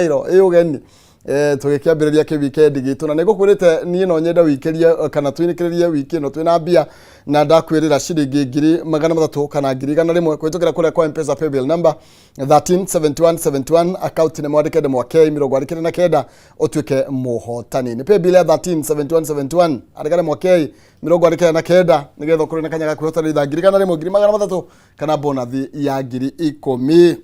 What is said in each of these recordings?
Iro ĩ ũgeni tũgĩkĩambĩrĩria kĩwikendi gitũ na nĩngũkwĩrĩte niĩ no nyende wikĩrie kana twinĩkĩrĩrie wiki ĩno twĩna mbia na ndakwĩrĩra ciringi 300,000 kana 100,000 kũhĩtũkĩra kũrĩa kwa Mpesa paybill number 137171, account nĩ mwandĩke ndemwa K 49 ũtuĩke mũhotani. Nĩ paybill ya 137171, andĩka ndemwa K 49 nĩgetha ũkorwo na kanya ga kwĩhotanĩra itha 100,000, 300,000 kana bonathi ya 10,000.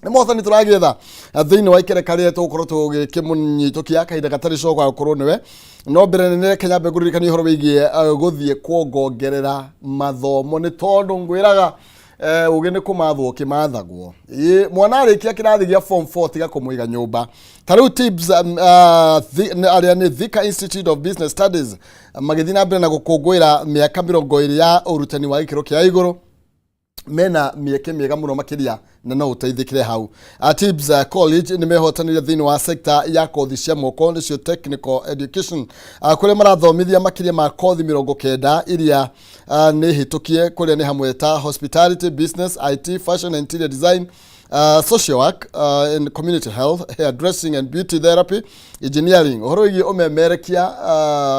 Nĩ mũhotani tũragĩetha thĩinĩ wa ikereka rĩrĩa tũgũkorwo tũgĩkĩmũnyitũkia kahinda gatarĩ coka gũkorwo nĩwe. No mbere nene, Kenya mbe ngũririkania ũhoro wĩgiĩ gũthiĩ kuongongerera mathomo, nĩ tondũ ngwĩraga ũgĩ nĩ kũmathwo kĩmathagwo. Ĩ, mwana arĩkia kĩrathi gĩa form 4, tiga kũmũiga nyũmba. Ta rĩu TIBS, arĩa nĩ Thika Institute of Business Studies, magĩthiĩ na mbere na gũkũngũĩra mĩaka 20 ya ũrutani wa gĩkĩro kĩa igũrũ, mena mĩeke mĩega mũno makĩria na no ũteithĩkĩre hau. TIBS College nĩ mehotanire thĩinĩ wa sector ya kothi cia moko, nĩcio technical education, kũrĩa marathomithia makĩria ma kothi 90 iria nĩ hĩtũkie, kũrĩa nĩ hamwe ta hospitality, business, IT, fashion and interior design, social work and community health, hairdressing and beauty therapy, engineering, ũhoro wĩgiĩ ũmemerekia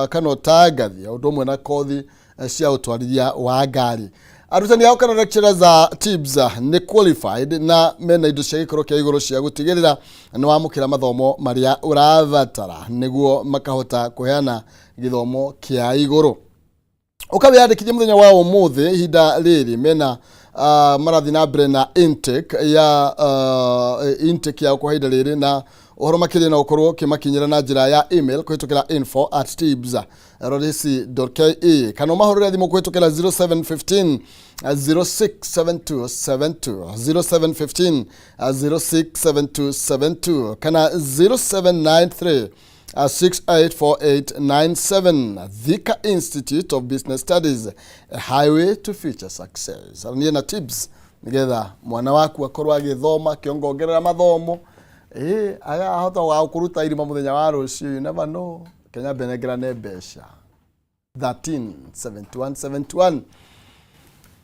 kana ũtangathi, ũndũ ũmwe na kothi cia ũtwarithia wa ngari. Arutani ao kana lecturers a TIBS nĩ qualified na mena indo cia gĩkĩro kĩa igũrũ cia gũtigĩrĩra nĩ wamũkĩra mathomo marĩa ũrabatara nĩguo makahota kũheana gĩthomo kĩa igũrũ. Ũkawĩyandĩkithia mũthenya wa ũmũthĩ. Ihinda rĩrĩ mena marathiĩ na mbere na intake yao kwa ihinda rĩrĩ, na ũhoro makĩria no ũkorwo ũkĩmakinyĩra na njĩra ya email kũhĩtũkĩra info@tibs.ac.ke kana ũmahũrĩre thimũ kũhĩtũkĩra 0715 067272, 0715 067272 kana 0793 684897. Thika Institute of Business Studies, a highway to future success. Niĩ na TIBS nigetha mwana waku akorwo agĩthoma kĩongongerera mathomo, ĩ agahota gũkũruta irima mũthenya wa rũciũ. You never know. Kenya mbenengerane mbeca 13 71 71.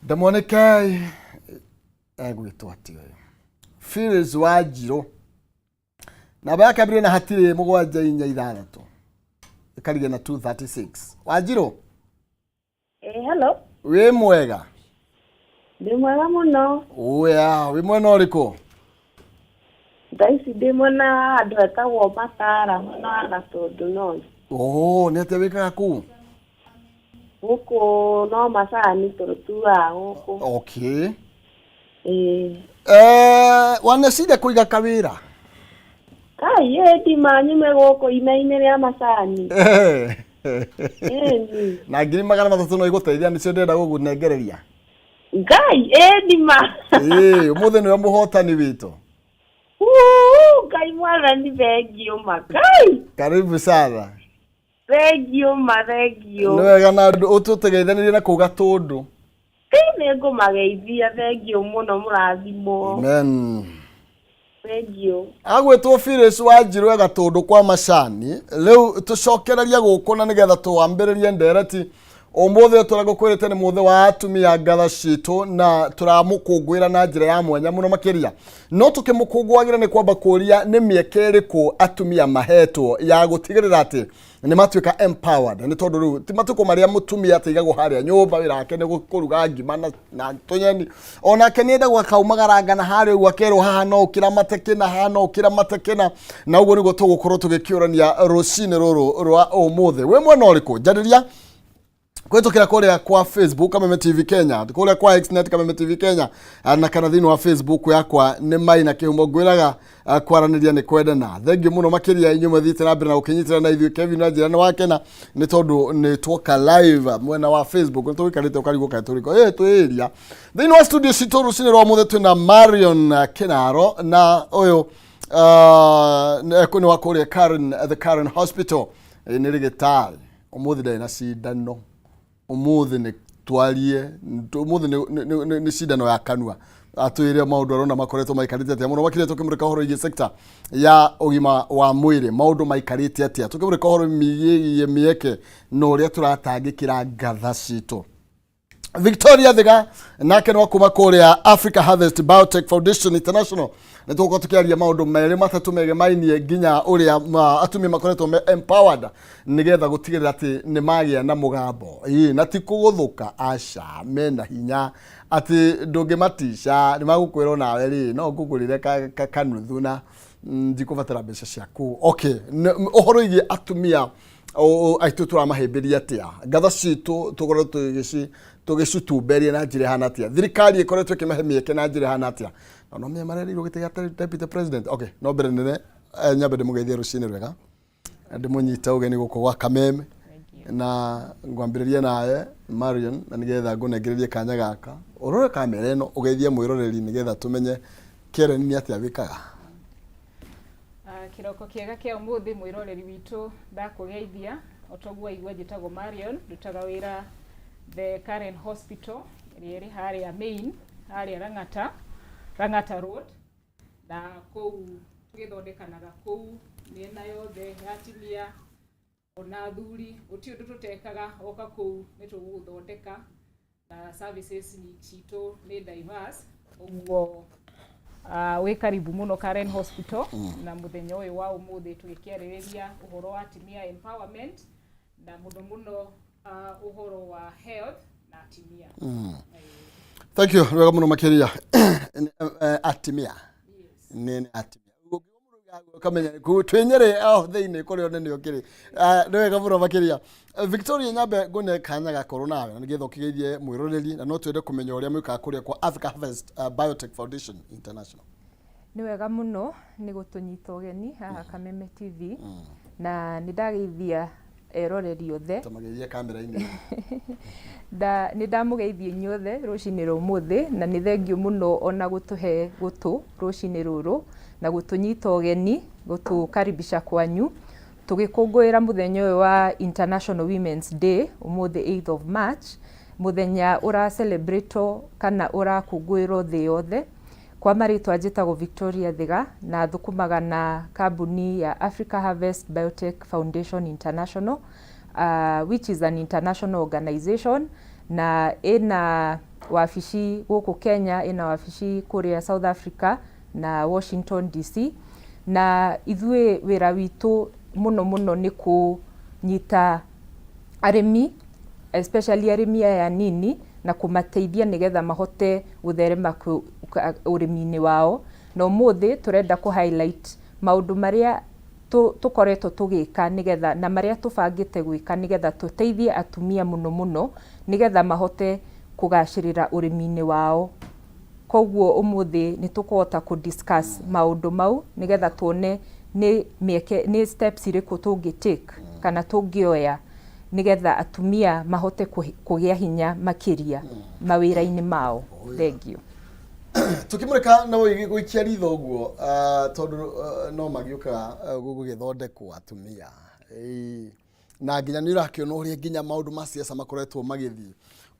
Ndamwoneke egwĩtwo atĩ ũyũ Phyllis Wanjirũ, namba yake ambĩrĩria na hatirĩ 7 4 6, ĩkarigia na 236. Wanjirũ. Hello. Wĩ mwega? Ndĩ mwega mũno. Oya, wĩ mwena ũrĩkũ? Thaa ici ndĩ mwena wa handũ hetagwo Matara, mwena wa Gatũndũ North. Oh, nĩ atĩa wĩkaga kũu? Gũkũ no macani tũtuaga gũkũ. Ĩĩ. Waneciria kũiga kawĩra? Kai ĩ ndima nyume gũkũ ime-inĩ rĩa macani. Ĩni. Na 300,000 no igũteithia, nĩcio ndĩrenda gũgũnengereria. Ngai ĩ ndima. Ĩĩ, ũmũthĩ nĩwe mũhotani witũ. Uu, Ngai mwathani, thengiũ ma. Ngai. Karibu sana. Thengiũ ma, thengiũ. Nĩ wega, na ũtũtegeithanirie na kũu Gatũndũ. Ĩ nĩ ngũmageithia, thengiũ mũno, mũrathimwo. Amen. Thengiũ. Agwĩtwo Phyllis Wanjirũ e Gatũndũ kwa macani. Rĩu tũcokererie gũkũ na nĩgetha tũambĩrĩrie ndereti ũmũthĩ. Tũrĩa ngũkwĩrĩte nĩ mũthĩ wa atumia ngatha citũ na tũramũkũngũĩra na njĩra ya mwanya mũno makĩria, no tũkĩmũkũngũagĩra nĩ kwamba kũria nĩ mĩeke ĩrĩkũ atumia mahetwo ya gũtigĩrĩra atĩ nĩ matuĩka empowered, nĩ tondũ rĩu ti matukũ marĩa mũtumia atigagwo harĩa nyũmba wĩra wake nĩ kũruga ngima na tũnyeni. Onake nĩ endagwo akaumagaranga na harĩa ũguo akerwo haha no ũkĩramate kĩna, haha no ũkĩramate kĩna. Na ũguo nĩguo tũgũkorwo tũgĩkĩũrania rũcinĩ rũrũ rwa ũmũthĩ. Wĩ mwena ũrĩkũ? Njarĩria kũhĩtũkĩra kũrĩa kwa Facebook Kameme TV Kenya, kũrĩa kwa Xnet Kameme TV Kenya, na kana thĩinĩ wa Facebook yakwa nĩ Maina Kĩhumo. Ngwĩraga kwaranĩria nĩ kwendana. Thengiũ mũno makĩria inyuĩ mũthiĩte na mbere na gũkĩnyitĩra na ithuĩ. Kevin na njĩra nĩ wakena nĩ tondũ nĩ twoka live mwena wa Facebook, nĩ tũgĩkarĩte ũkarigwo kaĩ tũrĩko ĩ twĩ area. Thĩinĩ wa studio citũ rũcinĩ rwa mũthĩ twĩna Marion Kinaro, na ũyũ nĩ wa kũrĩa Karen, the Karen Hospital. Nĩ rĩgĩtarĩ ũmũthĩ ndarĩ na cindano, ũmũthĩ nĩ twarie, ũmũthĩ nĩ cindano ya kanua, atwĩre maũndũ arona makoretwo maikarĩte atĩa mũno makĩria tũkĩmũrĩka ũhoro wĩgiĩ sector ya ũgima wa mwĩrĩ, maũndũ maikarĩte atĩa, tũkĩmũrĩka ũhoro wĩgiĩ mĩeke na ũrĩa tũratangĩkĩra ngatha citũ. Victoria Thiga nake nĩ wa kuma kũrĩa Africa Harvest Biotech Foundation International. Nĩ tũgũkorwo tũkĩaria maũndũ merĩ matatũ megemainie nginya ũrĩa atumia makoretwo me empowered nĩgetha gũtigĩrĩra atĩ nĩ magĩa na mũgambo. Ĩĩ, na ti kũgũthũka, aca, mena hinya atĩ ndũngĩmatica, nĩ magũkwĩra onawe rĩ no ngũgũrĩre kanuthu na ndikũbatara mbeca ciaku. Okay, ũhoro wĩgiĩ atumia aitũ tũramahĩmbĩria atĩa, ngatho citũ tũkoretwo tũgĩcitumberia na njĩra ĩhana atĩa, thirikari ĩkoretwo ĩkĩmahe mĩeke na njĩra ĩhana atĩa, na no menya marerirwo gĩtĩ gĩa deputy president. Okay, no mbere nene nyambe ndĩmũgeithie rũcinĩ rwega, ndĩmũnyite ũgeni gũkũ gwa Kameme na ngwambĩrĩria nawe Marion, na nĩgetha ngũnengererie kanya gaka ũrore kamera ĩno ũgeithie mwĩroreri nĩgetha tũmenye Karen nĩ atĩa wĩkaga. Kĩroko kĩega kĩa ũmũthĩ mwĩroreri witũ, ndakũgeithia. O toguo waigua, njĩtagwo Marion, ndutaga wĩra the Karen Hospital ĩrĩa ĩrĩ harĩa main harĩa Lang'ata, Lang'ata Road, na kũu tũgĩthondekanaga kũu mĩena yothe ya atumia ona athuri, gũtirĩ ũndũ tũtekaga. Oka kũu nĩ tũgũgũthondeka na services citũ nĩ diverse. Ũguo wĩ karibu mũno Karen Hospital na mũthenya ũyũ wa ũmũthĩ tũgĩkĩarĩrĩria ũhoro wa atumia empowerment na mũno mũno ũhoro wa health na atumia. Thank you, wega mũno makĩria. Atimia nĩ atimia ũkamenya twĩ Nyĩrĩ o thĩinĩ kũrĩa ũnene ũkĩrĩ. Nĩ wega mũno makĩria. Victoria, nyambe ngũne kanya gakorwo nawe na nĩgetha ũkĩgeithie mwĩroreri, na no twende kũmenya ũrĩa mwĩkaga kũrĩa kwa Africa Harvest Biotech Foundation International. Nĩ wega mũno nĩ gũtũnyita ũgeni haha Kameme TV, na nĩ ndageithia eroreri othe. Tamageithie kamera-inĩ. Nĩ ndamũgeithia inyuothe rũcinĩ rwa ũmũthĩ, na nĩ thengiũ mũno ona gũtũhe gũtũ rũcinĩ rũrũ na gũtũnyita ũgeni, gũtũkaribisha kwanyu tũgĩkũngũĩra mũthenya ũyũ wa International Women's Day ũmũthĩ, 8th of March, mũthenya ũra celebrate kana ũrakũngũĩrwo thĩ yothe. Kwa marĩtwa njĩtagwo Victoria Thiga na thũkũmaga na kambuni ya Africa Harvest Biotech Foundation International, which is an international organization na ĩna wabici gũkũ Kenya, ĩna wabici kũrĩa South Africa na Washington DC. Na ithuĩ wĩra witũ mũno mũno nĩ kũnyita arĩmi, especially arĩmi aya nini, na kũmateithia nĩgetha mahote gũtherema ũrĩmi-inĩ wao. Na ũmũthĩ tũrenda kũ highlight maũndũ marĩa tũkoretwo tũgĩka nĩgetha na marĩa tũbangĩte gwĩka nĩgetha tũteithie atumia mũno mũno nĩgetha mahote kũgacĩrĩra ũrĩmi-inĩ wao. Koguo ũmũthĩ nĩ tũkũhota kũ discuss maũndũ mau nĩgetha tuone nĩ mĩeke, nĩ steps irĩkũ tũngĩ take kana tũngĩoya nĩgetha atumia mahote kũgĩa hinya makĩria mawĩra-inĩ mao. Thengiũ. Tukimurika na gũikia ritho ũguo, tondũ no magĩũkaga gũgĩthondekwo atumia. Ĩĩ. Na nginya nĩ ũrakĩona ũrĩa nginya maũndũ ma siasa makoretwo magĩthiĩ,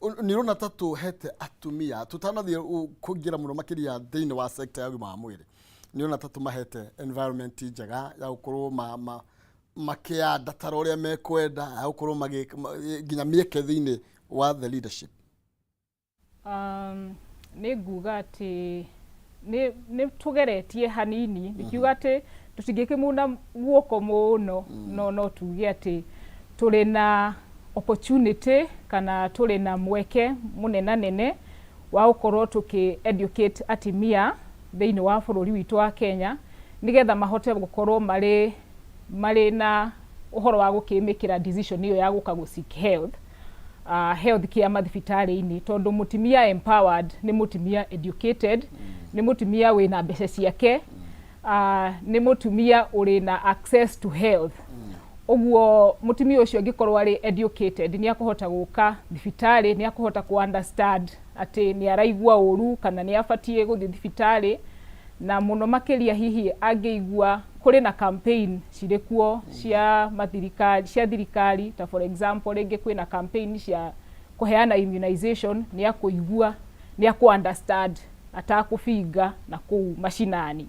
nĩ ũrona ta tũhete atumia, tũtanathiĩ kũingĩra mũno makĩria thĩinĩ wa sector ya ũgima wa mwĩrĩ, nĩ ũrona ta tũmahete environment njega ya gũkorwo makĩandatara ũrĩa mekwenda, ya gũkorwo nginya mĩeke thĩinĩ wa the leadership? Nĩ nguga atĩ nĩ tũgeretie hanini, ndikiuga atĩ tũtingĩkĩmuna guoko mũno, no tuge atĩ tũrĩ na opportunity kana tũrĩ na mweke mũnenanene wa gũkorwo tũkĩ educate atimia thĩinĩ wa bũrũri witũ wa Kenya nĩgetha mahote gũkorwo marĩ na ũhoro wa gũkĩmĩkĩra decision ĩyo ya gũka gũ seek health care mathibitarĩ-inĩ, tondũ mũtumia empowered nĩ mũtumia educated, nĩ mũtumia wĩna mbeca ciake, nĩ mũtumia ũrĩ na access to health. Ũguo mũtumia ũcio angĩkorwo arĩ educated, nĩ akũhota gũka thibitarĩ, nĩ akũhota kũ understand atĩ nĩ araigua ũru kana nĩ abatiĩ gũthiĩ thibitarĩ, na mũno makĩria hihi angĩigua kũrĩ na campaign cirĩ kuo cia mathirikari, cia thirikari, ta for example rĩngĩ kwĩna campaign cia kũheana immunization, nĩ akũigua, nĩ akũ understand atakũbinga na kũu macinani.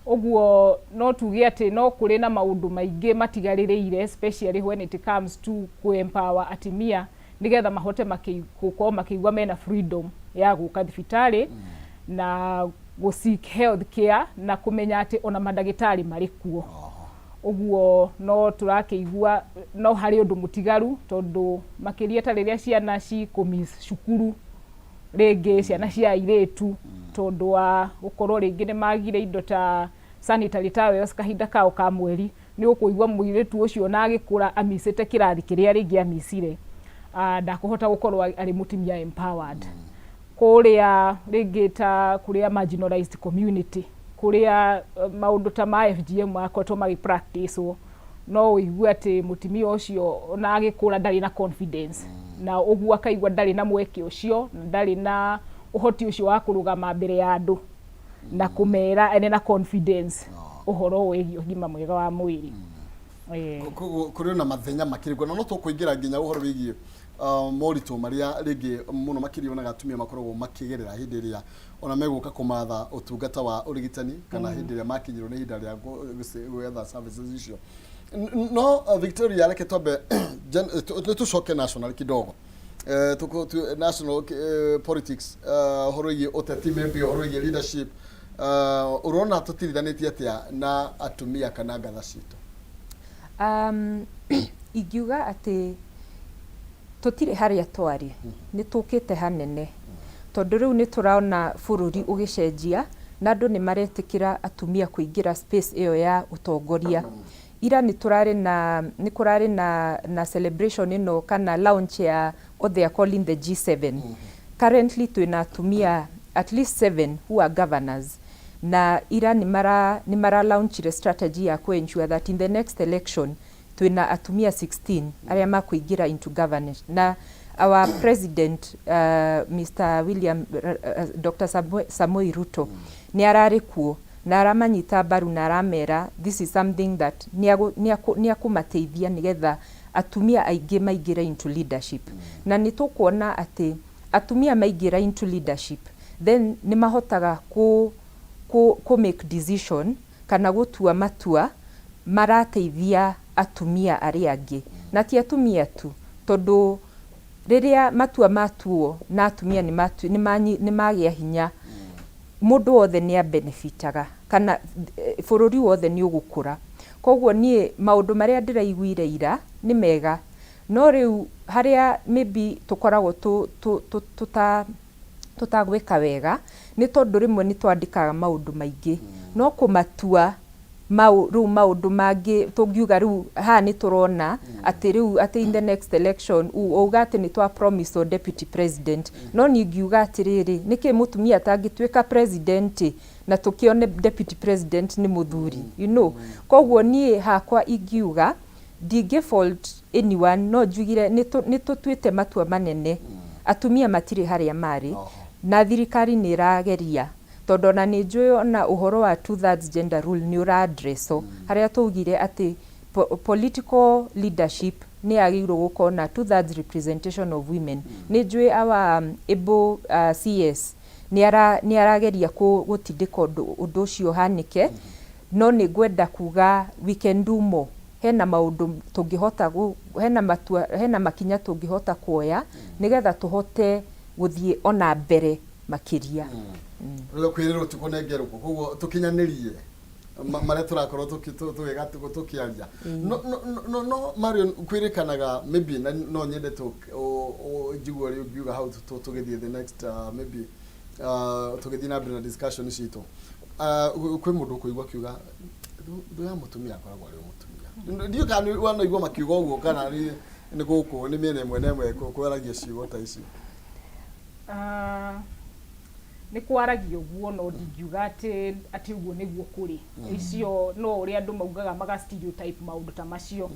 Ũguo no tuge atĩ no kũrĩ na maũndũ maingĩ matigarĩrĩire, especially when it comes to kũ empower atimia. Nĩgetha mahote gũkorwo makĩigua mena freedom ya gũka thibitarĩ na gũ seek health care na kũmenya atĩ ona mandagĩtarĩ marĩ kuo. Ũguo no tũrakĩigua no harĩ ũndũ mũtigaru, tondũ makĩria ta rĩrĩa ciana cikũ miss cukuru, rĩngĩ ciana cia airĩtu, tondũ wa gũkorwo rĩngĩ nĩ magire indo ta sanitary towels kahinda kao ka mweri, nĩ ũkũigua mũirĩtu ũcio ona agĩkũra amicĩte kĩrathi kĩrĩa rĩngĩ amicire, ndakũhota gũkorwo arĩ mũtumia empowered. Kũrĩa rĩngĩ ta kũrĩa marginalized community, kũrĩa maũndũ ta ma FGM makoretwo magĩ practice no ũigue atĩ mũtumia ũcio ona agĩkũra ndarĩ na confidence, na ũguo akaigua ndarĩ na mweke ũcio na ndarĩ na ũhoti ũcio wa kũrũgama mbere ya andũ na kũmera ene na confidence ũhoro wĩgiĩ ũgima mwega wa mwĩrĩ. Koguo kũrĩ na mathenya makĩrĩ kuo, na no tũkũingĩra nginya ũhoro wĩgiĩ moritũ marĩa rĩngĩ mũno makĩria onaga atumia makoragwo makĩgerera hĩndĩ ĩrĩa ona megũka kũmatha ũtungata wa ũrigitani, kana hĩndĩ ĩrĩa makinyĩrwo nĩ ihinda rĩa gwetha services icio. No Victoria, reke twambe tũcoke national kidogo. National politics, ũhoro wĩgiĩ ũteti, maybe ũhoro wĩgiĩ leadership, ũrona tũtirithanĩtie atĩa na atumia kana ngatha citũ? Ingiuga atĩ tũtirĩ harĩa twarĩ, nĩ tũkĩte hanene, tondũ rĩu nĩ tũrona bũrũri ũgĩcenjia na andũ nĩ maretĩkĩra atumia kũingĩra space ĩyo ya ũtongoria. Ira nĩ tũrarĩ na nĩ kũrarĩ na celebration ĩno kana launch ya what they are calling the G7. Currently twĩna atumia at least seven who are governors, na ira nĩ mara launchire strategy ya ku ensure that in the next election twĩna atumia 16 arĩa makũingĩra into governance. Na our president, Mr. William Dr. Samoei Ruto, nĩ ararĩ kuo na aramanyita mbaru na aramera this is something that nĩ akũmateithia nĩgetha atumia aingĩ maingĩre into leadership. Na nĩ tũkuona atĩ atumia maingĩra into leadership, then nĩ mahotaga ku make decision kana gũtua matua marateithia atumia arĩa angĩ, na ti atumia tu, tondũ rĩrĩa matua matuo na atumia nĩ magĩa hinya, mũndũ wothe nĩ abenefitaga kana bũrũri wothe nĩ ũgũkũra. Koguo niĩ maũndũ marĩa ndĩraiguire ira nĩ mega, no rĩu harĩa maybe tũkoragwo tũtagwĩka wega nĩ tondũ rĩmwe nĩ twandĩkaga maũndũ maingĩ no kũmatua mau rĩu maũndũ mangĩ tũngiuga rĩu haha nĩ tũrona atĩ rĩu atĩ in the next election uga atĩ nĩ twa promise o deputy president, no niĩ ngiuga atĩrĩrĩ, nĩkĩ mũtumia atangĩtuĩka president na tũkĩone deputy president nĩ mũthuri? Koguo niĩ hakwa ingiuga ndingĩ fault anyone, no njugire nĩ tũtuĩte matua manene, atumia matirĩ harĩa marĩ, na thirikari nĩ ĩrageria, tondũ ona nĩ njũĩ ona ũhoro wa two thirds gender rule nĩ ũra addresswo, harĩa twaugire atĩ political leadership nĩ yagĩrĩirwo gũkorwo na two thirds representation of women. Nĩ njũĩ our able CS nĩ arageria gũtindĩka ũndũ ũcio ũhanĩke, no nĩ ngwenda kuga we can do more. Hena maũndũ tũngĩhota hena matua, hena makinya tũngĩhota kuoya nĩgetha tũhote gũthiĩ ona mbere makĩria. Rĩu kwĩrĩrwo ti kũnengerwo, koguo tũkinyanĩrie marĩa tũrakorwo tũgĩka tũkĩaria. No Marion, kwĩrĩkanaga maybe na no nyende njigue ũrĩa ũngiuga hau tũgĩthiĩ the next, maybe tũgĩthiĩ na mbere na discussion citũ. Kwĩ mũndũ ũkũigua akiuga thũ ya mũtumia akoragwo arĩ o mũtumia. Ndiũ kana nĩ wanaigua makiuga ũguo, kana nĩ gũkũ nĩ mĩena ĩmwe na ĩmwe kwaragia ciugo ta icio. Ah, nĩ kwaragio ũguo, no ndingiuga atĩ ũguo nĩguo kũrĩ. Icio no ũrĩa andũ maugaga maga stereotype maũndũ ta macio,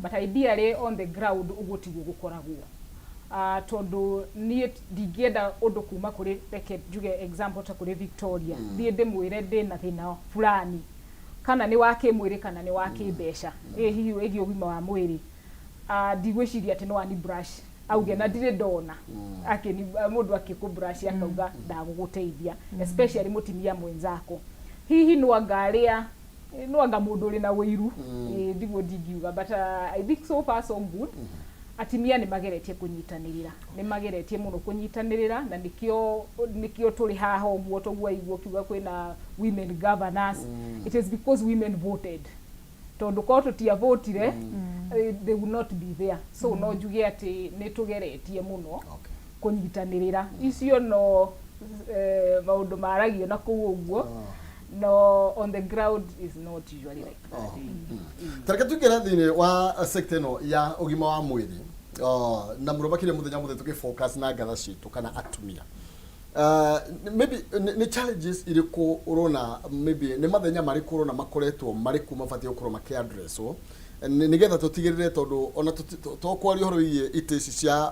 but ideally on the ground ũguo tiguo gũkoragwo. Tondũ niĩ ndingĩenda ũndũ kuma kũrĩ, reke njuge example ta kũrĩ Victoria, thiĩ ndĩmwĩre ndĩna thĩna fulani, kana nĩ wa kĩmwĩrĩ kana nĩ wa kĩmbeca, ĩ hihi wĩgiĩ ũgima wa mwĩrĩ, ndigwĩciria atĩ no ani brush auge, na ndirĩ ndona akĩni mũndũ akĩkũ brush akauga ndagũgũteithia, especially mũtumia mwenzako. Hihi no anga arĩa no anga mũndũ ũrĩ na ũiru. Ĩ, ndiguo ndingiuga, but I think so far so good. Atimia nĩ mageretie kũnyitanĩrĩra, nĩ mageretie mũno kũnyitanĩrĩra, na nĩkĩo tũrĩ haha ũguo toguo aigua ũkiuga kwĩna women governors. It is because women voted, tondũ korwo tũtiavotire, they would not be there. So no njuge atĩ nĩ tũgeretie mũno kũnyitanĩrĩra icio, no maũndũ maragio na kũu ũguo, no on the ground is not usually like that. Tareke tuingĩre thĩinĩ wa sector ĩno ya ũgima wa mwĩrĩ, na mũno makĩria mũthenya mũthĩ tũgĩ focus na ngatha citũ kana atumia. Maybe nĩ challenges irĩkũ ũrona, maybe nĩ mathenya marĩkũ ũrona makoretwo marĩ kuo mabatiĩ gũkorwo makĩ-addresswo nĩgetha tũtigĩrĩre, tondũ ona to kwaria ũhoro wĩgiĩ itĩ ici cia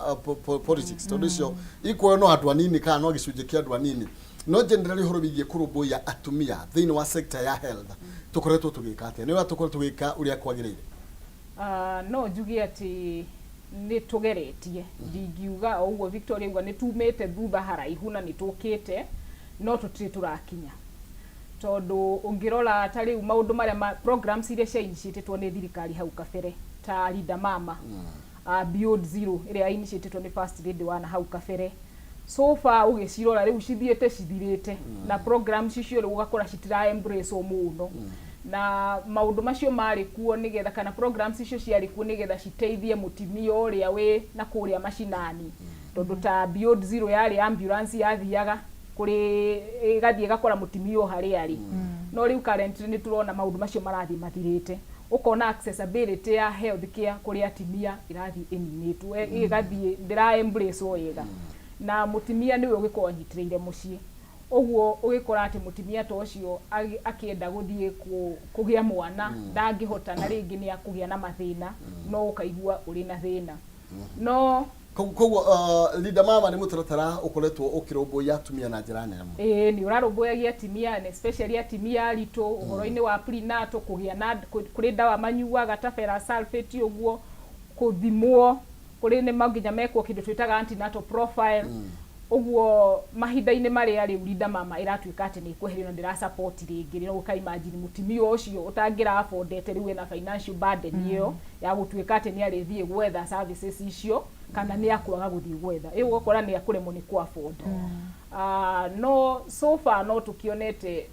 politics, tondũ icio ikuoywo no andũ anini kana no gĩcunjĩ kĩa andũ anini, no generally ũhoro wĩgiĩ kũrũmbũiya atumia thĩinĩ wa sector ya health, tũkoretwo tũgĩka atĩa? Nĩ ũrĩa tũkoretwo tũgĩka ũrĩa kwagĩrĩire? No njuge atĩ nĩ tũgeretie. Ndingiuga o ũguo Victoria uga nĩ tumĩte thutha haraihu na nĩ tũkĩte, no tũtirĩ tũrakinya, tondũ ũngĩrora ta rĩu maũndũ marĩa programs iria cia initiatetwo nĩ thirikari hau kabere ta Linda Mama, Beyond Zero ĩrĩa ya initiatetwo nĩ First Lady wa na hau kabere, so far ũgĩcirora rĩu cithiĩte cithirĩte, na programs icio rĩu ũgakora citira embrace mũno, na maũndũ macio marĩ kuo nĩgetha, kana programs icio ciarĩ kuo nĩgetha citeithie mũtumia ũrĩa wĩ na kũrĩa macinani, tondũ ta Beyond Zero yarĩ ambulance yathiaga kũrĩ, ĩgathiĩ ĩgakora mũtumia o harĩa arĩ. No rĩu currently nĩ tũrona maũndũ macio marathiĩ mathirĩte, ũkona accessibility ya health care kũrĩ atumia ĩrathiĩ ĩninĩtwo, ĩgathiĩ ndĩra embrace wega, na mũtumia nĩwe ũgĩkorwo anyitĩrĩire mũciĩ. Ũguo ũgĩkora atĩ mũtumia ta ũcio akĩenda gũthiĩ kũgĩa mwana ndangĩhota, na rĩngĩ nĩ akũgĩa na mathĩna, no ũkaigua ũrĩ na thĩna no Koguo Linda Mama nĩ mũtaratara ũkoretwo ũkĩrũmbũiya atumia na njĩra nene mũno. Ĩĩ, nĩ ũrarũmbũyagia atumia, and especially atumia aritũ, ũhoro-inĩ wa prenatal, kũgĩa na kũrĩ ndawa manyuaga ta ferrous sulfate ũguo, kũthimwo kũrĩ nĩ nginya mekwo kĩndũ twĩtaga antenatal profile. Ũguo mahinda-inĩ marĩa rĩu Linda Mama ĩratuĩka atĩ nĩ ĩkweherio na ndĩra support rĩngĩ, rĩ ũka imagine mũtumia ũcio ũtangĩra affordete rĩu ena financial burden ĩyo ya gũtuĩka atĩ nĩ arĩthiĩ gwetha services icio kana nĩ akwaga gũthiĩ gwetha ĩyo, ũgakora nĩ akũremwo nĩ kũ afford. No so far no tũkĩonete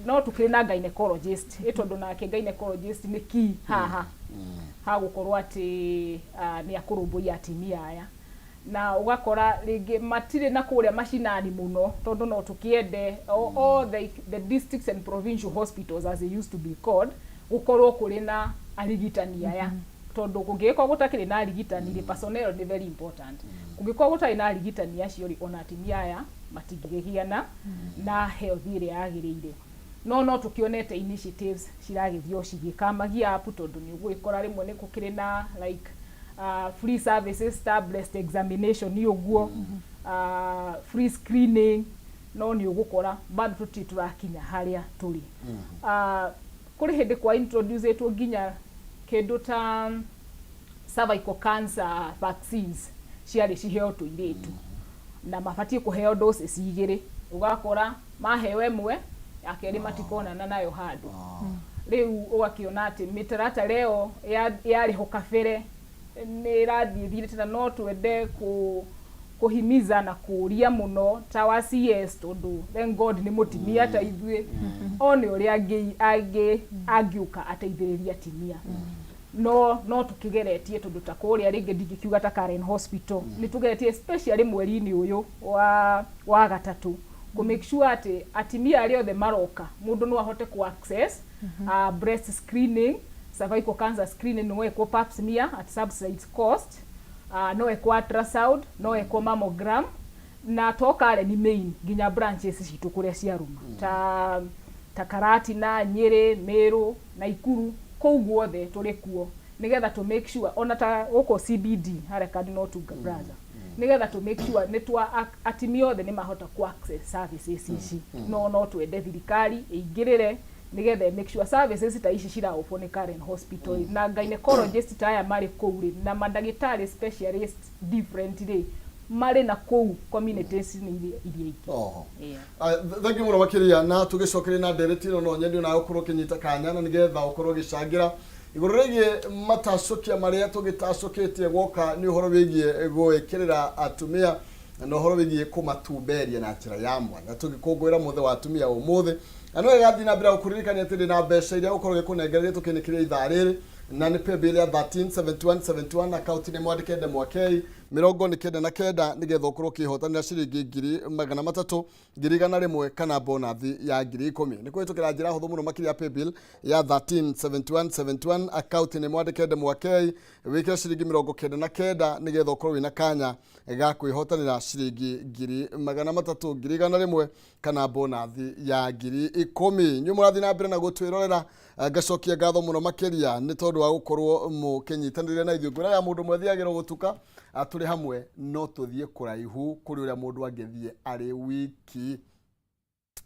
no tũkĩrĩ na gynecologist, ĩ tondũ nake gynecologist nĩ key haha ha gũkorwo atĩ nĩ akũrũmbũiya atumia aya, na ũgakora rĩngĩ matirĩ na kũrĩa macinani mũno, tondũ no tũkĩende all the districts and provincial hospitals, as they used to be called, gũkorwo kũrĩ na arigitani aya, tondũ kũngĩgĩkorwo gũtakĩrĩ na arigitani rĩ, personnel nĩ very important, kũngĩkorwo gũtarĩ na arigitani acio rĩ, ona atumia aya matingĩgĩa na health ĩrĩa yagĩrĩire. No tũkĩonete initiatives ciragĩthiĩ o cigĩkamagia up, tondũ nĩ ũgũgĩkora rĩmwe nĩ gũkĩrĩ na like free services ta breast examination ũguo, free screening, no nĩ ũgũkora bado tũtirĩ tũrakinya harĩa tũrĩ. Kũrĩ hĩndĩ kwa introducetwo nginya kĩndũ ta cervical cancer vaccines ciarĩ ciheo tũirĩtu, na mabatiĩ kũheo doses igĩrĩ. Ũgakora maheo ĩmwe, ya kerĩ matikonana nayo handũ. Rĩu ũgakĩona atĩ mĩtaratara ĩyo yarĩ ho kabere nĩ ĩrathiĩ ĩthirĩte, na no twende kũhimiza na kũria mũno ta wa CS, tondũ thank God nĩ mũtumia ta ithuĩ, one ũrĩa angĩũka ateithĩrĩrie atumia. No tũkĩgeretie, tondũ ta kũrĩa rĩngĩ ndingĩkiuga ta Karen Hospital nĩ tũgeretie, especially mweri-inĩ ũyũ wa gatatũ, kũ make sure atĩ atumia arĩa othe maroka, mũndũ no ahote ku access breast screening, cervical cancer screening, no ekwo pap smear at subsidized cost, no ekwo ultrasound, no ekwo mammogram, na to Karen main, nginya branches citũ kũrĩa ciarũma ta Karatina, Nyĩrĩ, Meru, Naikuru, kũu guothe tũrĩ kuo nĩgetha to make sure, ona ta gũkũ CBD harĩa Cardinal Otunga Plaza, nĩgetha to make sure nĩ twa atumia othe nĩ mahota ku access services ici. No twende thirikari ĩingĩrĩre nĩgetha make sure services ta ici ciraofferwo nĩ Karen Hospital na gynecologist ta aya marĩ kũu rĩ, na mandagĩtarĩ specialist different rĩ, marĩ na kũu communities iria ingĩ. Oho. Yeah. Thank you mũno makĩria, na tũgĩcokeria na ndereti ĩno, no nyende onawe ũkorwo ũkĩnyita kanya na nĩgetha ũkorwo ũgĩcangĩra. Igũrũ rĩgiĩ matacũkia marĩa tũgĩtacũkĩtie gwoka nĩ ũhoro wĩgiĩ gwĩkĩrĩra atumia na ũhoro wĩgiĩ kũmatumberia na njĩra ya mwanya tũgĩkũngũĩra mũthĩ wa atumia ũmũthĩ. Na no ĩgathiĩ na mbere gũkũririkania atĩ ndĩna mbeca iria gũkorwo gĩkũnengereria tũkĩnĩkĩria ithaa rĩrĩ, na nĩ paybill ya 137171, akaunti nĩ mwandĩke ndemwa K 99, nĩgetha ũkorwo ũkĩhotanĩra ciringi 300,000, 100,000 kana bonathi ya 10,000. Nĩ kũhĩtũkĩra njĩra hũthũ mũno makĩria ya paybill ya 137171, akaunti nĩ mwandĩke ndemwa K, wĩkĩre ciringi 99, nĩgetha ũkorwo wĩna kanya ga kwĩhotanĩra ciringi 300,000, 100,000 kana bonathi ya 10,000. Inyuĩ mũrathiĩ na mbere na gũtwĩrorera, ngacokia ngatho mũno makĩria nĩ tondũ wa gũkorwo mũkĩnyitanĩria na ithuĩ. Ngwĩraga mũndũ ũmwe thiagĩrwo gũtuka, tũrĩ hamwe no tũthiĩ kũraihu kũrĩ ũrĩa mũndũ angĩthiĩ arĩ wiki.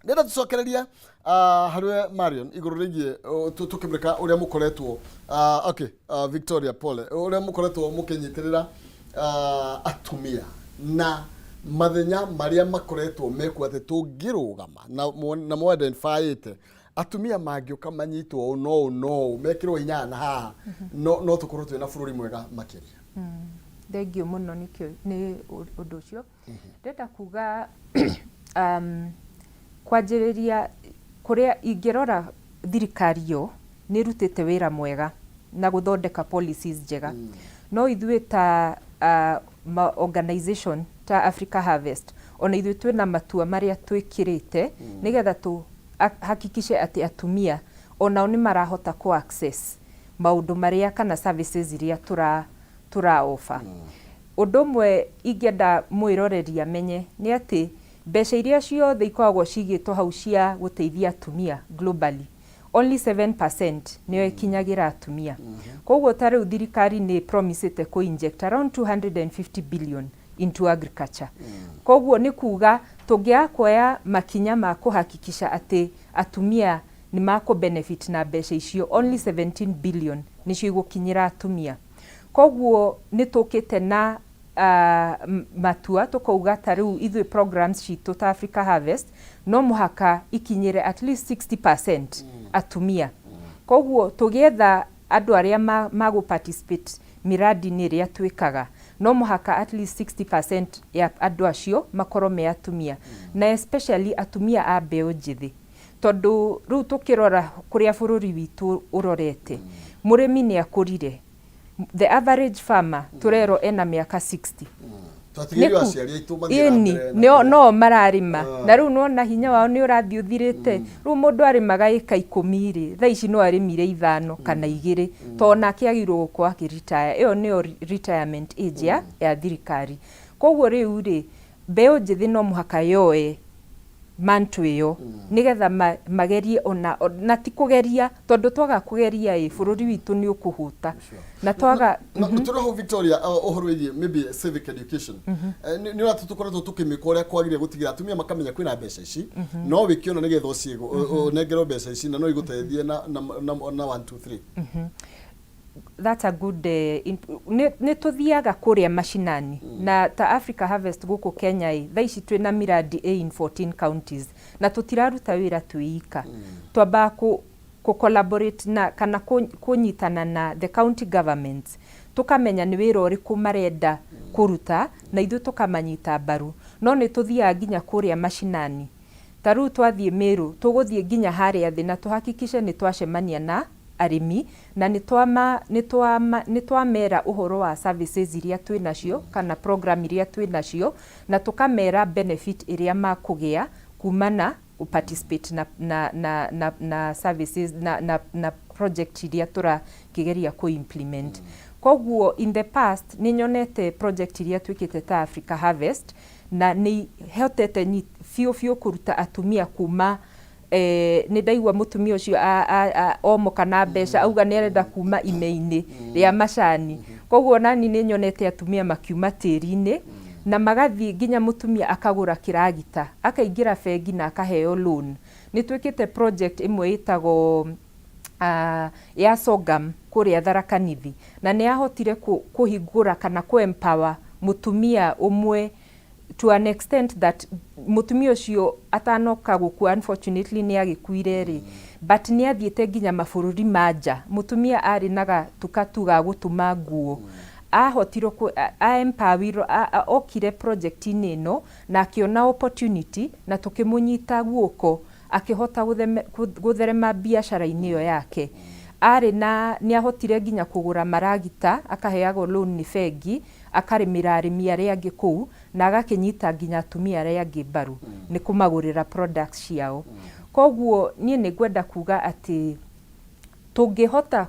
Ndĩrenda tũcokereria harĩ Marion igũrũ rĩgiĩ tũkĩmũrĩka ũrĩa mũkoretwo, okay, Victoria, pole, ũrĩa mũkoretwo mũkĩnyitĩrĩra atumia na mathenya marĩa makoretwo mekuo, atĩ tũngĩrũgama na mo identifyĩte atumia mangĩũka manyitwo ũũ no ũũ no ũũ mekĩrwo hinya na haha no tũkorwo twĩna bũrũri mwega makĩria. Thengiũ mũno nĩkĩo nĩ ũndũ ũcio. Ndĩrenda kuga kwanjĩrĩria kũrĩa ingĩrora thirikari yo nĩ ĩrutĩte wĩra mwega na gũthondeka policies njega, no ithuĩ ta ma organization ta Africa Harvest, ona ithuĩ twĩna matua marĩa twĩkĩrĩte nĩgetha tũ hakikishe atĩ atumia onao nĩ marahota kũ access maũndũ marĩa kana services iria tũra offer. Ũndũ ũmwe ingĩenda mwĩroreri amenye nĩ atĩ mbeca iria ciothe ikoragwo cigĩtwo hau cia gũteithia atumia globally, only 7% nĩyo ĩkinyagĩra atumia. Koguo ta rĩu thirikari nĩ promisĩte kũ inject around 250 billion into agriculture. Koguo nĩ kuga tũngĩaga kuoya makinya ma kũhakikisha atĩ atumia nĩ makũ benefit na mbeca icio, only 17 billion nĩcio igũkinyĩra atumia. Koguo nĩ tũkĩte na matua tũkauga ta rĩu ithuĩ programs citũ ta Africa Harvest no mũhaka ikinyĩre at least 60% atumia. Koguo tũgĩetha andũ arĩa magũ participate miradi-inĩ ĩrĩa twĩkaga, no mũhaka at least 60% ya andũ acio makorwo me atumia, na especially atumia a mbeũ njĩthĩ, tondũ rĩu tũkĩrora kũrĩa bũrũri witũ ũrorete, mũrĩmi nĩ akũrire. The average farmer tũrerwo ena mĩaka 60. Twatigĩirwo aciari aitũ mathiĩ na Ĩni mbere na nĩo kĩrĩa. No mararĩma, na rĩu nĩwona hinya wao nĩ ũrathiĩ ũthirĩte. Rĩu mũndũ arĩmaga ĩka 10 rĩ, thaa ici no arĩmire 5 kana 2, tondũ nake agĩrĩirwo gũkorwo akĩritaya. Ĩyo nĩyo retirement age ya thirikari. Koguo rĩu rĩ, mbeũ njĩthĩ no mũhaka yoe mantle ĩyo nĩgetha magerie ona na ti kũgeria, tondũ twaga kũgeria ĩ bũrũri witũ nĩ ũkũhũta na twaga. Na tũrĩ hau, Victoria, ũhoro wĩgiĩ maybe civic education, nĩ ũrĩa tũkoretwo tũkĩmĩka ũrĩa kwagĩrĩire gũtigĩra atumia makamenya kwĩna mbeca ici no wĩkĩona nĩgetha ũnengerwo mbeca ici na no igũteithie na 1 2 3. That's a good nĩ tũthiaga kũrĩa macinani na ta Africa Harvest gũkũ Kenya ĩ thaa ici twĩna miradi ĩ in 14 counties, na tũtiraruta wĩra twĩ ika. Twambaga kũ collaborate na kana kũnyitana na the county governments, tũkamenya nĩ wĩra ũrĩkũ marenda kũruta na ithuĩ tũkamanyita mbaru. No nĩ tũthiaga nginya kũrĩa macinani. Ta rĩu twathiĩ Meru, tũgũthiĩ nginya harĩa thĩ na tũhakikishe nĩ twacemania na arĩmi na nĩ twamera ũhoro wa services iria twĩ nacio kana program iria twĩ nacio, na tũkamera benefit ĩrĩa makũgĩa kumana participate na services na project iria tũrakĩgeria kũ implement. Koguo in the past nĩ nyonete project iria twĩkĩte ta Africa Harvest na nĩ hotete biũ biũ kũruta atumia kuma nĩ ndaigua mũtumia ũcio omoka na mbeca auga nĩ arenda kuma ime-inĩ rĩa macani. Koguo nani nĩ nyonete atumia makiuma tĩri-inĩ na magathiĩ nginya mũtumia akagũra kĩragita, akaingĩra bengi na akaheo loan. Nĩ twĩkĩte project ĩmwe ĩtagwo ya sorghum kũrĩa Tharaka Nithi, na nĩ yahotire kũhingũra kana kũ empower mũtumia ũmwe to an extent that mũtumia ũcio atanoka gũkua, unfortunately nĩ agĩkuire rĩ, But nĩ athiĩte nginya mabũrũri ma nja. Mũtumia arĩ na gatuka tu ga gũtuma nguo, ahotirwo a empowerirwo, okire project-inĩ ĩno na akĩona opportunity na tũkĩmũnyita guoko, akĩhota gũtherema biacara-inĩ ĩyo yake. Arĩ na nĩ ahotire nginya kũgũra maragita, akaheagwo loan nĩ bengi, akarĩmĩra arĩmi arĩa angĩ kũu na agakĩnyita nginya atumia arĩa angĩ mbaru nĩ kũmagũrĩra products ciao. Koguo niĩ nĩ ngwenda kuga atĩ tũngĩhota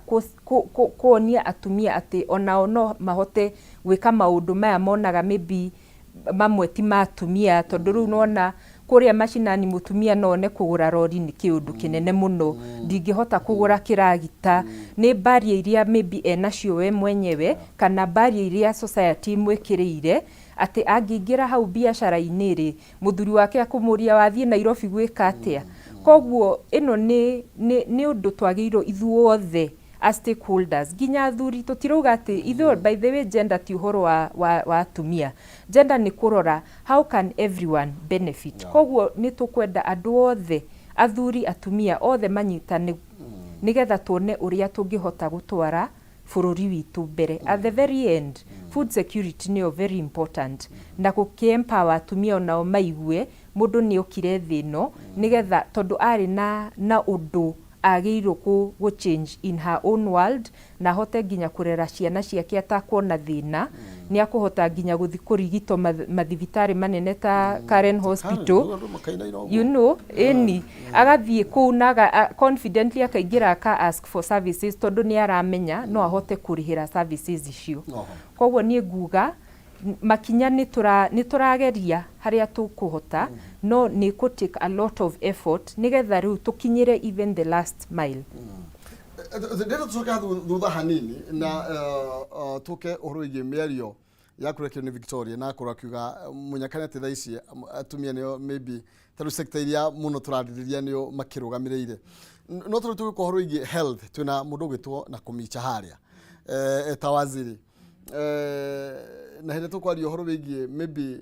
kuonia atumia atĩ onao no mahote gwĩka maũndũ maya monaga maybe mamwe ti ma atumia, tondũ rĩu nĩwona kũrĩa macinani mũtumia no one kũgũra rori nĩ kĩũndũ kĩnene mũno, ndingĩhota kũgũra kĩragita. Nĩ barrier iria maybe enacio we mwenyewe kana barrier iria society imwĩkĩrĩire atĩ angĩingĩra hau biacara-inĩ rĩ, mũthuri wake akũmũria, "Wathiĩ Nairobi gwĩka atĩa?" Koguo ĩno nĩ ũndũ twagĩrĩirwo ithuothe as stakeholders, nginya athuri. Tũtirauga atĩ ithuĩ, by the way, gender ti ũhoro wa atumia. Gender nĩ kũrora how can everyone benefit. Koguo nĩ tũkwenda andũ othe, athuri, atumia, othe manyitane nĩgetha tuone ũrĩa tũngĩhota gũtwara bũrũri witũ mbere. At the very end, food security nĩyo very important, na gũkĩ empower atumia onao maigue mũndũ nĩ okire thĩ ĩno nĩgetha, tondũ arĩ na ũndũ agĩrĩirwo kũ change in her own world na ahote nginya kũrera ciana ciake atakuona thĩna. Nĩ akũhota nginya gũthiĩ kũrigitwo mathibitarĩ manene ta Karen Hospital, ĩni agathiĩ kũu na confidently akaingĩra, aka ask for services, tondũ nĩ aramenya no ahote kũrĩhĩra services icio. Koguo niĩ nguga makinya nĩ tũrageria harĩa tũkũhota, no nĩ kũ take a lot of effort nĩgetha rĩu tũkinyĩre even the last mile. Ndĩrenda tũcoke thutha hanini na tũke ũhoro wĩgiĩ mĩario ya kũrekio nĩ Victoria na akorwo akiuga mũnyakani atĩ thaa ici atumia nĩo maybe tarĩu sector iria mũno tũrarĩrĩria nĩo makĩrũgamĩrĩire. No tũrĩ tũgĩka ũhoro wĩgiĩ health, twĩna mũndũ ũgwĩtwo na kũmicha harĩa eta waziri, na hĩndĩ tũkwaria ũhoro wĩgiĩ maybe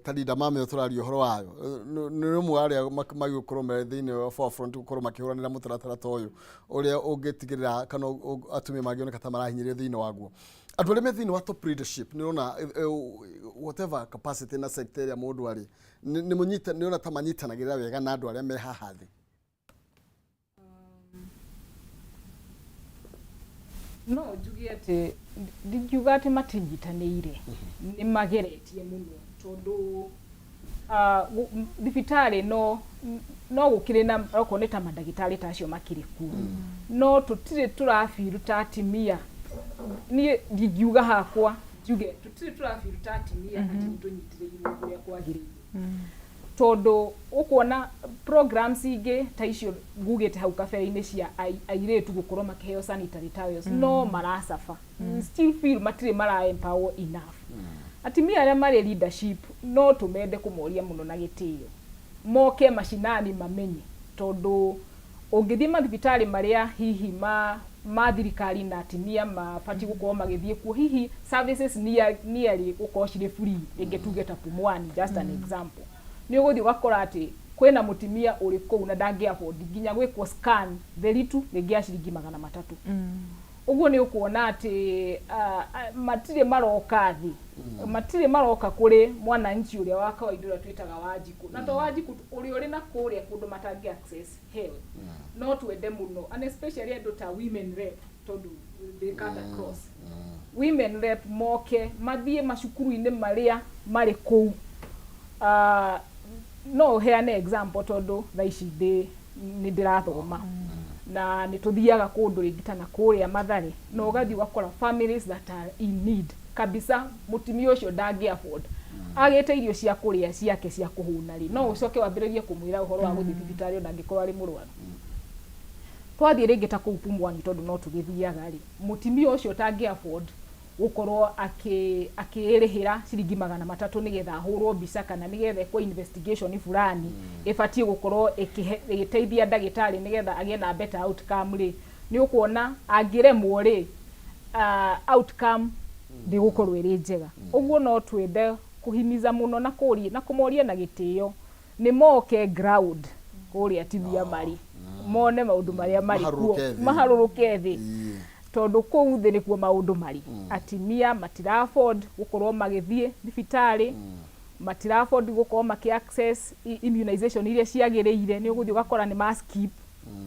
ta Linda Mama ĩyo tũraria ũhoro wayo, nĩ ũmwe wa arĩa magĩgũkorwo me thĩinĩ wa forefront gũkorwo makĩhũranĩra mũtaratara ta ũyũ ũrĩa ũngĩtigĩrĩra kana atumia mangĩoneka ta marahinyĩrĩrio thĩinĩ waguo. Andũ arĩa me thĩinĩ wa top leadership, nĩ ũrona whatever capacity na sector ĩrĩa mũndũ arĩ, nĩ mũnyita nĩ ũrona ta manyitanagĩrĩra wega na andũ arĩa me haha thĩ? No njuge atĩ ndingiuga atĩ matinyitanĩire, nĩ mageretie mũno, tondũ thibitarĩ no gũkĩrĩ na okorwo nĩ ta mandagĩtarĩ ta acio makĩrĩ kuo, no tũtirĩ tũrabiru ta atimia. Niĩ ndingiuga hakwa njuge tũtirĩ tũrabiru ta atimia atĩ nĩ tũnyitĩrĩirwo ũrĩa kwagĩrĩire, tondũ ũkuona programs ingĩ ta icio ngugĩte hau kabere-inĩ cia airĩtu gũkorwo makĩheo sanitary towels, no maracaba still feel matirĩ mara empower enough atimia arĩa marĩ leadership. No tũmende kũmoria mũno na gĩtĩo moke macinani mamenye, tondũ ũngĩthiĩ mathibitarĩ marĩa hihi ma thirikari na atimia mabatiĩ gũkorwo magĩthiĩ kuo, hihi services nearly gũkorwo cirĩ free, rĩngĩ tuge ta Pumwani, just an example, nĩ ũgũthiĩ ũgakora atĩ kwĩna mũtimia ũrĩ kũu na ndangĩ afford nginya gwĩkwo scan theri tu rĩngĩ ya ciringi 300. Ũguo nĩ ũkuona atĩ matirĩ maroka thĩ, matirĩ maroka kũrĩ mwananchi ũrĩa wa kawaida, ũrĩa twĩtaga Wanjikũ, na to Wanjikũ tu, ũrĩa ũrĩ na kũrĩa kũndũ matangĩ access health. No twende mũno, and especially andũ ta women rep, tondũ they cut across women rep, moke mathiĩ macukuru-inĩ marĩa marĩ kũu. No ũheane example, tondũ thaa ici ndĩ nĩ ndĩrathoma na nĩ tũthiaga kũndũ rĩngĩ ta na kũrĩa Mathare, na ũgathiĩ ũgakora families that are in need kabisa. Mũtumia ũcio ndangĩ afford, agĩte irio cia kũrĩa ciake cia kũhũna rĩ, no ũcoke wambĩrĩrie kũmwĩra ũhoro wa gũthiĩ thibitarĩ ona angĩkorwo arĩ mũrwaru. Twathiĩ rĩngĩ ta kũu Pumwani, tondũ no tũgĩthiaga rĩ, mũtumia ũcio ũtangĩ afford gũkorwo akĩrĩhĩra ciringi 300 nĩgetha ahũrwo mbica kana nĩgetha ekwo investigation fulani ĩbatiĩ gũkorwo ĩgĩteithia ndagĩtarĩ nĩgetha agĩe na better outcome rĩ, nĩ ũkuona angĩremwo rĩ, outcome ndĩgũkorwo ĩrĩ njega. Ũguo no twende kũhimiza mũno na kũria na kũmoria na gĩtĩo nĩ moke ground kũrĩa atimia marĩ. Mone maũndũ marĩa marĩ kuo. Maharũrũke thĩ. Maharũrũke thĩ. Tondũ kũu thĩ nĩkuo maũndũ marĩ. Atimia matira afford gũkorwo magĩthiĩ thibitarĩ, matira afford gũkorwo makĩ access immunization iria ciagĩrĩire. Nĩ ũgũthiĩ ũgakora nĩ ma skip,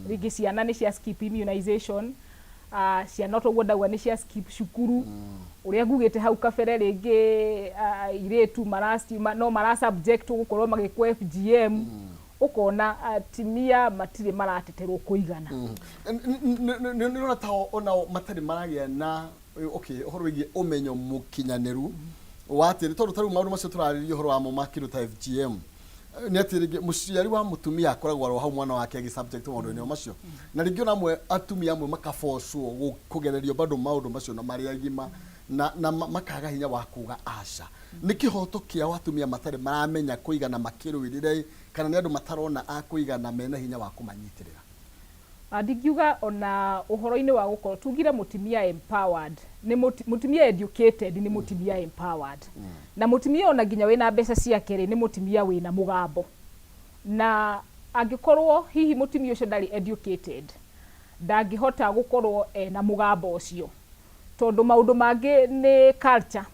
rĩngĩ ciana nĩ cia skip immunization, ciana toguo ndauga nĩ cia skip cukuru, ũrĩa ngugĩte hau kabere. Rĩngĩ airĩtu no mara subject gũkorwo magĩkwo FGM. Ũkona atimia matirĩ marateterwo kũigana. Nĩ ũrona ta onao matarĩ maragĩa na, okay, ũhoro wĩgiĩ ũmenyo mũkinyanĩru wa atĩ nĩ tondũ ta rĩu maũndũ macio tũrarĩria ũhoro wamo ma kĩndũ ta FGM, nĩ atĩ rĩngĩ mũciari wa mũtumia akoragwo aro hau mwana wake agĩ subject maũndũ-inĩ o macio, na rĩngĩ ona amwe atumia amwe makabocwo kũgererio bado maũndũ macio na marĩ agima na makaga hinya wa kuga aca. Nĩ kĩhoto kĩao atumia matarĩ maramenya kũigana makĩrũĩrĩre, kana nĩ andũ matarona a kũigana mena hinya wa kũmanyitĩrĩra? Ndingiuga ona ũhoro-inĩ wa gũkorwo tugire mũtumia empowered nĩ mũtumia educated nĩ mũtumia empowered, na mũtumia ona nginya wĩna mbeca ciake rĩ, nĩ mũtumia wĩna mũgambo. Na angĩkorwo hihi mũtumia ũcio ndarĩ educated, ndangĩhota gũkorwo ena mũgambo ũcio, tondũ maũndũ mangĩ nĩ culture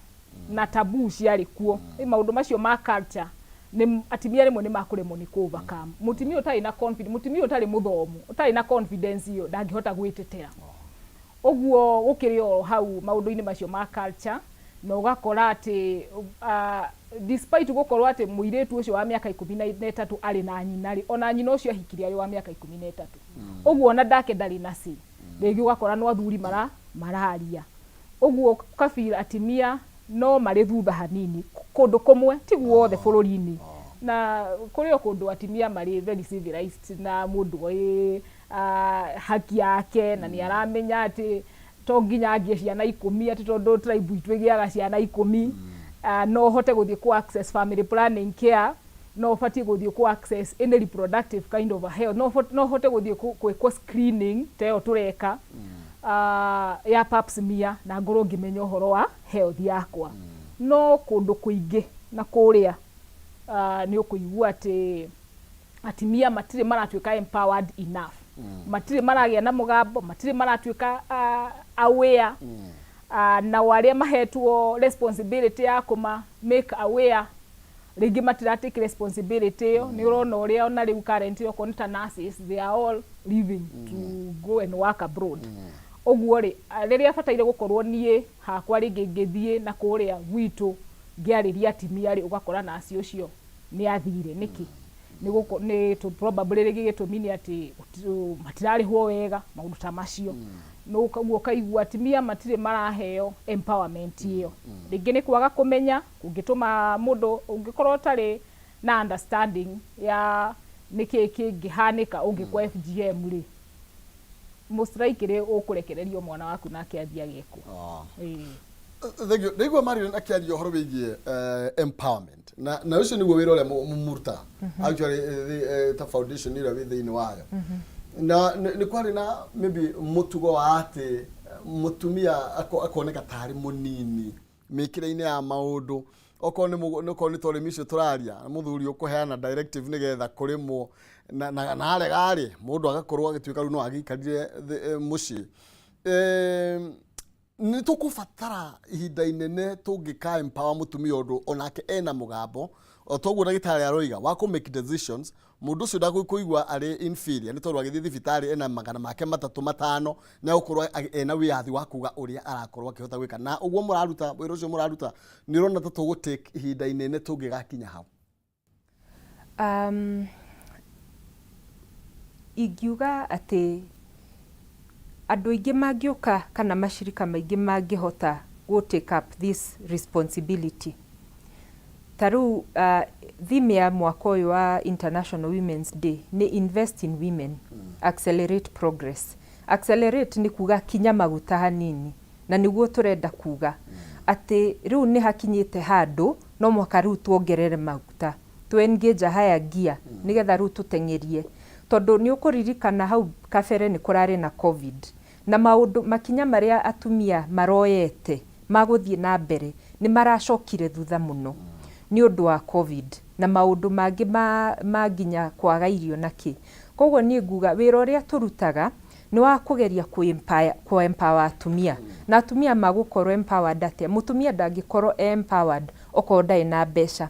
na taboo ciarĩ kuo. Maũndũ macio ma culture nĩ atimia rĩmwe nĩ makũremwo nĩ kũ overcome. Mũtumia ũtarĩ na confidence, mũtumia ũtarĩ mũthomu, ũtarĩ na confidence ĩyo, ndangĩhota gwĩtetera. Ũguo gũkĩrĩ o hau maũndũ-inĩ macio ma culture, na ũgakora atĩ despite gũkorwo atĩ mũirĩtu ũcio wa mĩaka 13 arĩ na nyina rĩ, ona nyina ũcio ahikire arĩ wa mĩaka 13. Ũguo ona ndake ndarĩ na say. Rĩngĩ ũgakora no athuri mararia. Ũguo kabira atimia no marĩ thutha hanini kũndũ kũmwe, ti guothe bũrũri-inĩ. Na kũrĩ o kũndũ atimia marĩ very civilized na mũndũ oĩ haki yake na nĩ aramenya atĩ to nginya angĩe ciana 10, atĩ tondũ tribe itũ ĩgĩaga ciana 10. No ũhote gũthiĩ ku access family planning care, no ũbatiĩ gũthiĩ ku access any reproductive kind of a health, no ũhote gũthiĩ gwĩkwo screening ta ĩyo tũreka ya pap smear na ngorwo ngĩmenya ũhoro wa health yakwa. No kũndũ kũingĩ na kũrĩa nĩ ũkũigua atĩ atimia matirĩ maratuĩka empowered enough, matirĩ maragĩa na mũgambo, matirĩ maratuĩka aware, nao arĩa mahetwo responsibility ya kũma make aware rĩngĩ matira take responsibility ĩyo. Nĩ ũrona ũrĩa ona rĩu currently okorwo nĩ ta nurses, they are all leaving to go and work abroad. Ũguo rĩ, rĩrĩa bataire gũkorwo niĩ hakwa rĩngĩ ngĩthiĩ na kũrĩa gwitũ ngĩarĩria atimia rĩ, ũgakora nasi ũcio nĩ athire. Nĩkĩ? Nĩ gũko nĩ probably rĩngĩ gĩtũmi nĩ atĩ matirarĩhwo wega, maũndũ ta macio. No ũguo ũkaigua atimia matirĩ maraheo empowerment ĩyo. Rĩngĩ nĩ kwaga kũmenya kũngĩtũma mũndũ, ũngĩkorwo ũtarĩ na understanding ya nĩkĩ kĩngĩhanĩka ũngĩkwo FGM rĩ, most likely ũkũrekererio mwana waku nake athiĩ agekwo. Ĩĩ. Thank you. Ndaigua Marion akĩaria ũhoro wĩgiĩ empowerment na ũcio nĩguo wĩra ũrĩa mũrutaga actually, ta foundation ĩrĩa wĩ thĩinĩ wayo. Na nĩ kwarĩ na maybe mũtugo wa atĩ mũtumia akoneka tarĩ mũnini mĩkĩre-inĩ ya maũndũ, okorwo nĩ okorwo nĩ ta ũrĩmi ũcio tũraria, mũthuri ũkũheana directive nĩgetha kũrĩmwo na arega rĩ, mũndũ agakorwo agĩtuĩka rĩu no agĩikarire mũciĩ. Nĩ tũkũbatara ihinda inene tũngĩka empower mũtumia ũndũ onake ena mũgambo o toguo ndagĩtarĩ aroiga wa kũ make decisions. Mũndũ ũcio ndagũkũigua arĩ inferior nĩ tondũ agĩthiĩ thibitarĩ ena magana make matatũ matano, nĩ agũkorwo ena wĩyathi wa kuga ũrĩa arakorwo akĩhota gwĩka. Na ũguo mũraruta wĩra ũcio mũraruta, nĩ ũrona ta tũgũ take ihinda inene tũngĩgakinya hau? Ingiuga atĩ andũ aingĩ mangĩũka kana macirika maingĩ mangĩhota gũ take up this responsibility. Ta rĩu theme ya mwaka ũyũ wa International Women's Day nĩ "Invest in Women, Accelerate Progress". Accelerate nĩ kuga kinya maguta hanini, na nĩguo tũrenda kuga atĩ rĩu nĩ hakinyĩte handũ no mũhaka rĩu tuongerere maguta, tu engage a higher gear nĩgetha rĩu tũteng'erie, tondũ nĩ ũkũririkana hau kabere nĩ kũrarĩ na COVID na maũndũ makinya marĩa atumia maroyete ma gũthiĩ na mbere nĩ maracokire thutha mũno nĩ ũndũ wa COVID na maũndũ mangĩ ma nginya kwaga irio na kĩ. Koguo niĩ nguga wĩra ũrĩa tũrutaga nĩ wa kũgeria kũ empower atumia. Na atumia magũkorwo empowered atĩa? Mũtumia ndangĩkorwo e empowered okorwo ndarĩ na mbeca.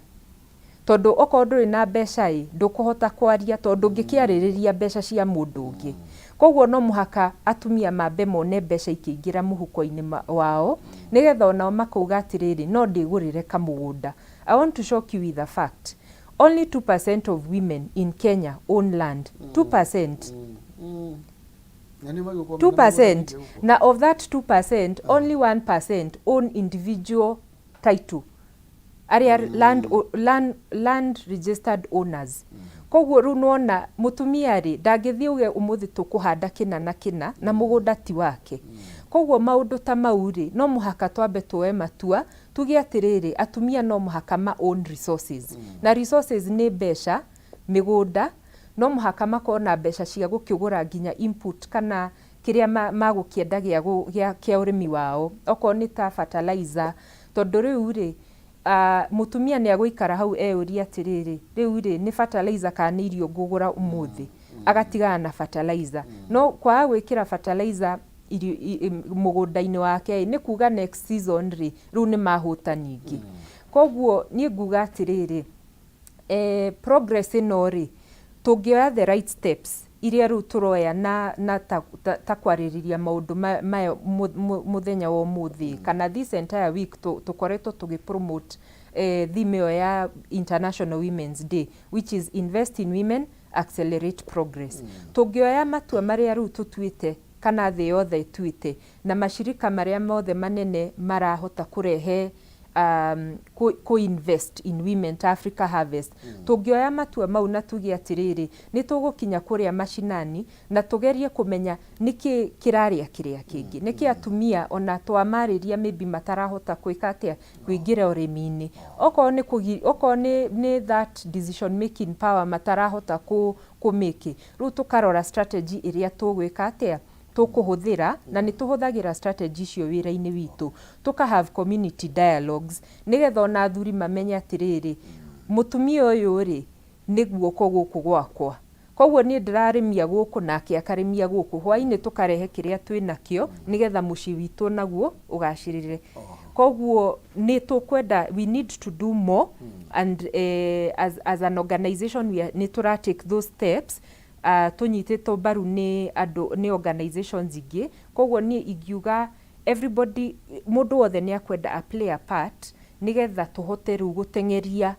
Tondũ okorwo ndũrĩ na mbeca ĩ, ndũkũhota kwaria tondũ ndũngĩkĩarĩrĩria mbeca cia mũndũ ũngĩ. Koguo no mũhaka atumia mambe mone mbeca ikĩingĩra mũhuko-inĩ wao, nĩgetha onao makauga atĩrĩrĩ, no ndĩgũrĩre kamũgũnda. I want to shock you with a fact. Only 2% of women in Kenya own land. 2%. 2%. Na of that 2%, only 1% own individual title. Arĩa land registered owners. Koguo rĩu nĩwona mũtumia rĩ, ndangĩthiĩ uge ũmũthĩ tũkũhanda kĩna na kĩna na mũgũnda ti wake. Koguo maũndũ ta mau rĩ, no mũhaka twambe tuoe matua tuge atĩrĩrĩ, atumia no mũhaka ma own resources. Na resources nĩ mbeca, mĩgũnda, no mũhaka makorwo na mbeca cia gũkĩgũra nginya input kana kĩrĩa magũkĩenda gĩa ũrĩmi wao, okorwo nĩ ta fertilizer, tondũ rĩu rĩ, mũtumia nĩ agũikara hau eyũrie atĩrĩrĩ, rĩu rĩ, nĩ fertilizer kana nĩ irio ngũgũra ũmũthĩ, agatigana na fertilizer. No kwaga gwĩkĩra fertilizer mũgũnda-inĩ wake nĩ kuga next season rĩ, rĩu nĩ mahũta ningĩ. Koguo niĩ nguga atĩrĩrĩ, progress ĩno rĩ, tũngĩoya the right steps iria rĩu tũroya na ta kwarĩrĩria maũndũ maya mũthenya wa ũmũthĩ, kana this entire week tũkoretwo tũgĩ promote theme ĩyo ya International Women's Day, which is invest in women, accelerate progress. Tũngĩoya matua marĩa rĩu tũtuĩte kana thĩ yothe ĩtuĩte, na mashirika marĩa mothe manene marahota kũrehe ku invest in women ta Africa Harvest, tũngĩoya matua mau na tuge atĩrĩrĩ, nĩ tũgũkinya kũrĩa mashinani na tũgerie kũmenya nĩkĩ kĩrarĩa kĩrĩa kĩngĩ, nĩkĩ atumia ona twamarĩria maybe matarahota gwĩka atĩa kũingĩra ũrĩmi-inĩ, okorwo nĩ okorwo nĩ that decision making power matarahota kũ make, rĩu tũkarora strategy ĩrĩa tũgwĩka atĩa tũkũhũthĩra, na nĩ tũhũthagĩra strategy icio wĩra-inĩ witũ, tũka have community dialogues nĩgetha ona athuri mamenye atĩrĩrĩ, mũtumia ũyũ rĩ, nĩ guoko gũkũ gwakwa, koguo niĩ ndĩrarĩmia gũkũ nake akarĩmia gũkũ, hwainĩ tũkarehe kĩrĩa twĩ nakĩo nĩgetha mũciĩ witũ naguo ũgacĩrĩre. Koguo nĩ tũkwenda, we need to do more, and as an organization we nĩ tũra take those steps, tũnyitĩtwo mbaru nĩ andũ, nĩ organizations ingĩ. Koguo niĩ ingiuga everybody, mũndũ wothe nĩ akwenda a play a part nĩgetha tũhote rĩu gũteng'eria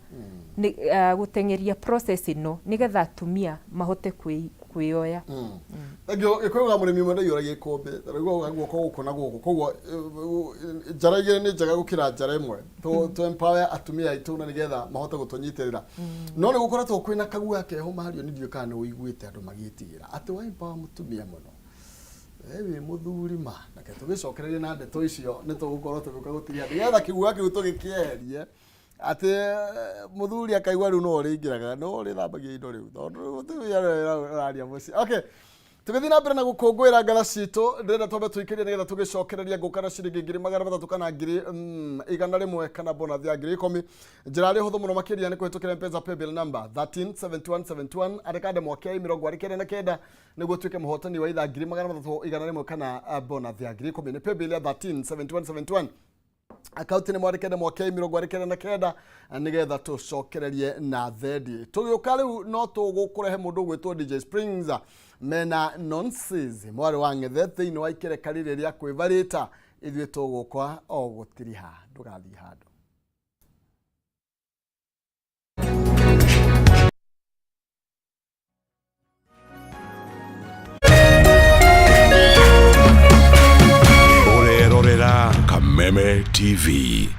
gũteng'eria process ĩno nĩgetha atumia mahote kwĩyoya. Thengiũ. Gĩkũyũ ga mũrĩmi ũmwe ndaiyũragia ikũmbĩ, rĩu guoko gũkũ na gũkũ, koguo njara igĩrĩ nĩ njega gũkĩra njara ĩmwe. Tũ empower atumia aitũ na nĩgetha mahote gũtũnyitĩrĩra. No nĩ gũkoretwo kwĩna kaguoya keho mario, nĩ ndiũĩ kana nĩ ũiguĩte andũ magĩtigĩra atĩ wa empower mũtumia mũno we wĩ mũthuri ma. Reke tũgĩcokererie na ndeto icio, nĩ tũgũkorwo tũgĩũka gũtiria nĩgetha kĩguoya kĩu tũgĩkĩeherie, atĩ mũthuri akaigua rĩu no ũrĩingĩraga, no ũrĩthambagia indo rĩu, tondũ rĩu mũtumia nĩwe ũraria mũciĩ. Okay, tũgĩthiĩ na mbere na gũkũngũĩra ngatha citũ, ndĩrenda twambe tũikĩrie nĩgetha tũgĩcokereria ngũka na ciringi 300,000 kana 100,000 kana bonus ya 10,000. Njĩra ĩrĩa hũthũ mũno makĩria nĩ kũhĩtũkĩra M-Pesa paybill number 137171, andĩka ndemwa K 49 nĩguo ũtuĩke mũhotani wa itha 300,000, 100 kana bonus ya 10,000. Nĩ paybill ya 137171, akaunti nĩ mwandĩke ndemwa K 49 nĩgetha tũcokererie na thendi. Tũgĩũka rĩu no tũgũkũrehe mũndũ ũgwĩtwo DJ Springs mena Nonsense mwarĩ wa ng'ethe thĩinĩ wa ikereka rĩrĩ rĩa kwĩvarĩta. Ithuĩ tũgũka o gũtiriha, ndũgathiĩ handũ. Ũrerorera Kameme TV.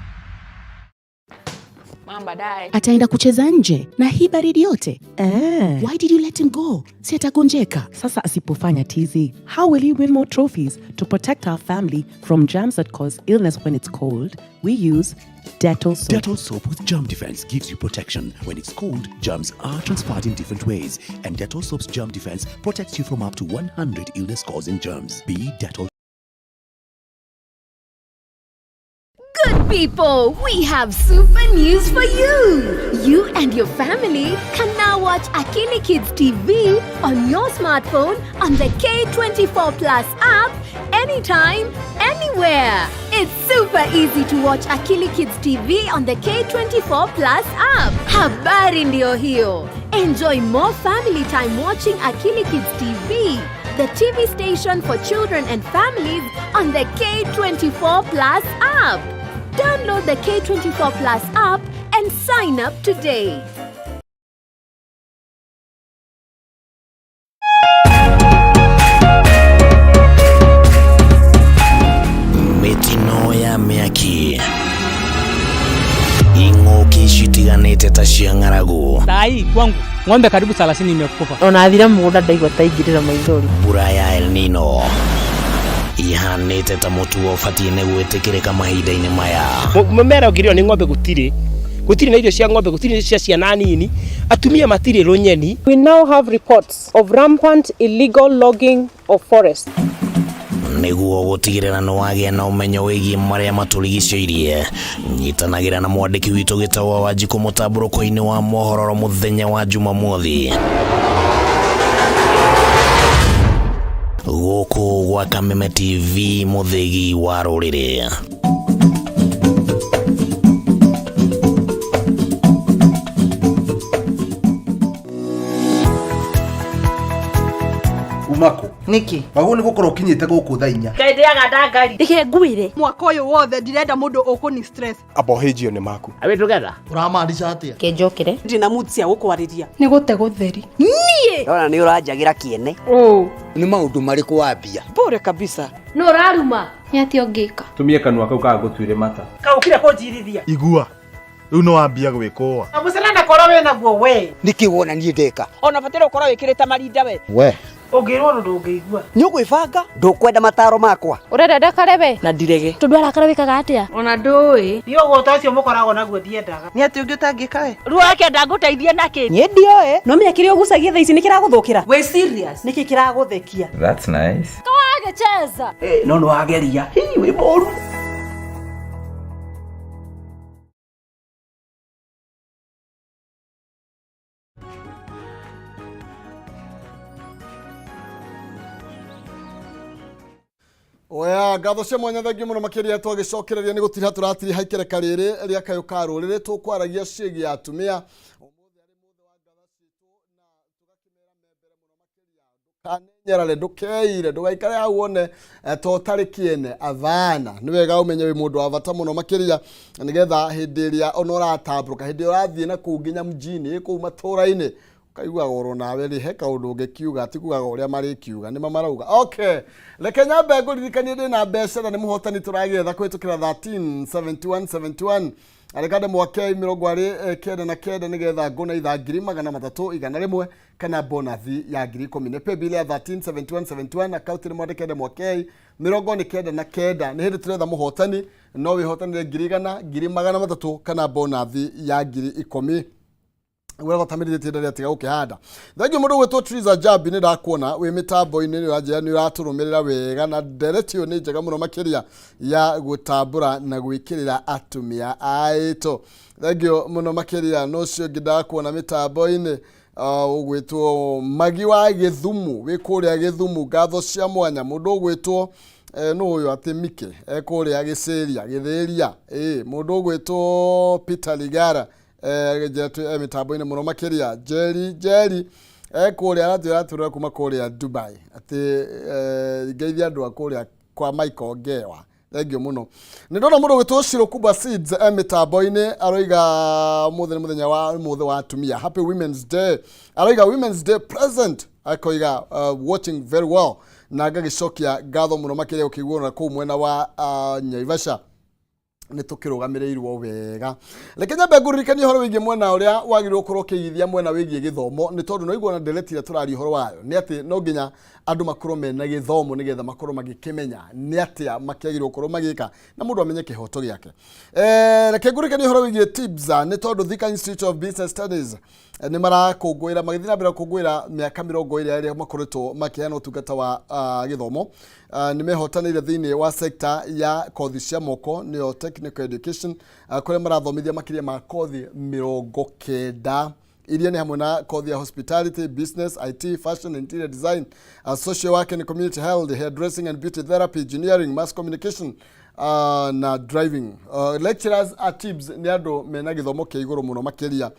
Mom, baadaye. Ataenda kucheza nje na hii baridi yote? Eh. Why did you let him go? Si atagonjeka? Sasa asipofanya tizi, how will he win more trophies? To protect our family from germs that cause illness when it's cold, we use Dettol soap. Dettol soap with germ defense gives you protection. When it's cold, germs are transferred in different ways, and Dettol soap's germ defense protects you from up to 100 illness-causing germs. Be Dettol. Good. people, we have super news for you. You and your family can now watch Akili Kids TV on your smartphone on the K24 Plus app anytime, anywhere. It's super easy to watch Akili Kids TV on the K24 Plus app. Habari ndio hiyo. Enjoy more family time watching Akili Kids TV, the TV station for children and families on the K24 Plus app. Download the K24 Plus app and sign up today. Mĩtino ya mĩaki, ing'ũki citiganĩte ta cia ng'aragu. Saa hii kwangu ng'ombe karibu 30 imekufa. Ona thire mũgũnda ndaigua ta ingĩrĩra maithori. Mbura ya El Nino ihanĩte ta mũtugo ũbatiĩ nĩ gwĩtĩkĩrĩka mahinda-inĩ maya. Mũmera ũngĩrĩo nĩ ng'ombe gũtirĩ, gũtirĩ na irio cia ng'ombe, gũtirĩ cia ciana nini, atumia matirĩ rũnyeni. We now have reports of rampant illegal logging of forests. Nĩguo gũtigĩrĩra nĩ wagĩa na ũmenyo wĩgiĩ marĩa matũrigicĩirie, nyitanagĩra na mwandĩki witũ Gĩtaũ wa Wanjikũ mũtambũrũko-inĩ wa mohoro mũthenya wa Jumamothi gũkũ gwa Kameme TV, mũthĩgi wa rũrĩrĩ. Umako Niki? Wagwo nĩ gũkorwo ũkinyĩte gũkũ thaa 4. Ngai ndĩaga ndangari. Reke ngwĩre, mwaka ũyũ wothe ndirenda mũndũ ũkũni stress. Abohĩnjio nĩ maku. Are we together? Ũramaanisha atĩa? Kenjokere. Ndina mood cia gũkwarĩria. Nĩ gũte gũtheri. Niĩ Ndona nĩ ũranjagĩra kĩene. Ũ. Nĩ maũndũ marĩkũ wambia? Bure kabisa. Nũ ũraruma? Nĩ atĩa ũngĩka? Tumie kanua kau kagũtuire mata. Kaũkire kũnjirithia. Igua rĩu nĩ wambia gwĩkũa. Mũcene na korwo wĩna guo we. Nĩkĩ wona niĩ ndeka? Ona bataire ũkorwo wĩkĩrĩte marinda we. We. Ũngĩrwo ũndũ ndũngĩigua. Nĩ ũgwĩbanga? Ndũkwenda mataro makwa? Ũrenda ndakare we? Na ndirege. Tondũ arakara wĩkaga atĩa? Ona ndũĩ. Niĩ ũgũta ũcio mũkoragwo naguo ndiendaga. Nĩ atĩ ũngĩ ũtangĩka we? Ruo kenda ngũteithie nakĩ? Niĩ ndioĩ. No menya kĩrĩa ũgucagia thaa ici nĩ kĩragũthũkĩra. Wĩ serious? Nĩkĩ kĩragũthekia? That's nice. Kawagĩcheza. No nĩ wageria. Hii wĩ mũru. Oya, ngatho cia mwanya, thengiũ mũno makĩria. Twagĩcokereria nĩ gũtiriha tũratiriha ikereka rĩrĩ rĩa kayũ ka rũrĩrĩ, tũkwaragia ciĩgiĩ atumia. Nyarare, ndũkeire, ndũgaikare hau wone to ũtarĩ kĩene. Athana nĩ wega ũmenye wĩ mũndũ wa bata mũno makĩria, nĩgetha hĩndĩ ĩrĩa ona ũratambũrũka, hĩndĩ ĩrĩa ũrathiĩ na kũu nginya mjini, kũu matũra-inĩ, ũkaiguaga oro nawe rĩ he kaũndũ ũngĩkiuga, ti kugaga ũrĩa marĩkiuga nĩma marauga. Okay, reke nyambe ngũririkanie ndĩ na mbeca na nĩ mũhotani tũragĩetha kũhĩtũkĩra 13 71 71 arĩkande mwake 29 nĩgetha ngũne ithaa 300,100 kana bonathi ya 10,000. Nĩ paybill ya 13 71 71, akaunti nĩ mwandĩke mwakei 99. Nĩ hĩndĩ tũretha mũhotani, no wĩhotanĩre 100,000, 300,000 kana bonathi ya 10,000. Wega tamirithĩtie ndarĩa tiga gũkĩhanda. Thengiũ mũndũ gwĩtwo Triza Jambi, nĩ ndakuona wĩ mĩtambo-inĩ, nĩ ũranjĩra nĩ ũratũrũmĩrĩra wega na ndereti ĩyo nĩ njega mũno makĩria ya gũtambũra na gwĩkĩrĩra atumia aitũ. Thengiũ mũno makĩria. No ũcio ũngĩ ndakuona mĩtambo-inĩ, ũgwĩtwo Magi wa Gĩthumu, wĩ kũrĩa Gĩthumu, ngatho cia mwanya. Mũndũ ũgwĩtwo nũ ũyũ atĩ Mike e kũrĩa Gĩcĩria Gĩthĩria, ĩ mũndũ ũgwĩtwo Peter Ligara, njĩra twĩ mĩtambo-inĩ mũno makĩria. Njeri Njeri e kũrĩa aratwĩra atwĩra kuma kũrĩa Dubai atĩ ngeithia andũ a kũrĩa kwa Michael Ngewa, thengio mũno. Nĩ ndona mũndũ ũgwĩtwo Shiro Kuba Seeds e mĩtambo-inĩ, aroiga mũthĩ nĩ mũthenya wa mũthĩ wa atumia, happy Women's Day. Aroiga Women's Day present, akoiga watching very well, na ngagĩcokia ngatho mũno makĩria ũkĩiguo na kũu mwena wa Naivasha nä tå kä rå gamä rä irwo wega. Reke nyambe ngũririkanie ũhoro wĩgiĩ mwena ũrĩa wagĩrĩirwo gũkorwo ũkĩigithia mwena wĩgiĩ gĩthomo, nĩ tondũ no igua na ndereti ĩrĩa tũraria ũhoro wayo nĩ atĩ no nginya andũ makorwo mena gĩthomo nĩgetha makorwo magĩkĩmenya nĩ atĩa makĩagĩrĩirwo gũkorwo magĩka na mũndũ amenye kĩhoto gĩake. Reke ngũririkanie ũhoro wĩgiĩ TIBSA, nĩ tondũ Thika Institute of Business Studies Nĩ marakũngũĩra, magĩthiĩ na mbere gũkũngũĩra mĩaka 20 ĩrĩa makoretwo makĩheana ũtungata wa gĩthomo. Nĩ mehotanĩire thĩinĩ wa sector ya kothi cia moko, nĩyo technical education, kũrĩa marathomithia makĩria ma kothi 90 iria nĩ hamwe na kothi ya hospitality, business, IT, fashion, interior design, social work and community health, hairdressing and beauty therapy, engineering, mass communication na driving. Lecturers a TIBS nĩ andũ mena gĩthomo kĩa igũrũ mũno makĩria.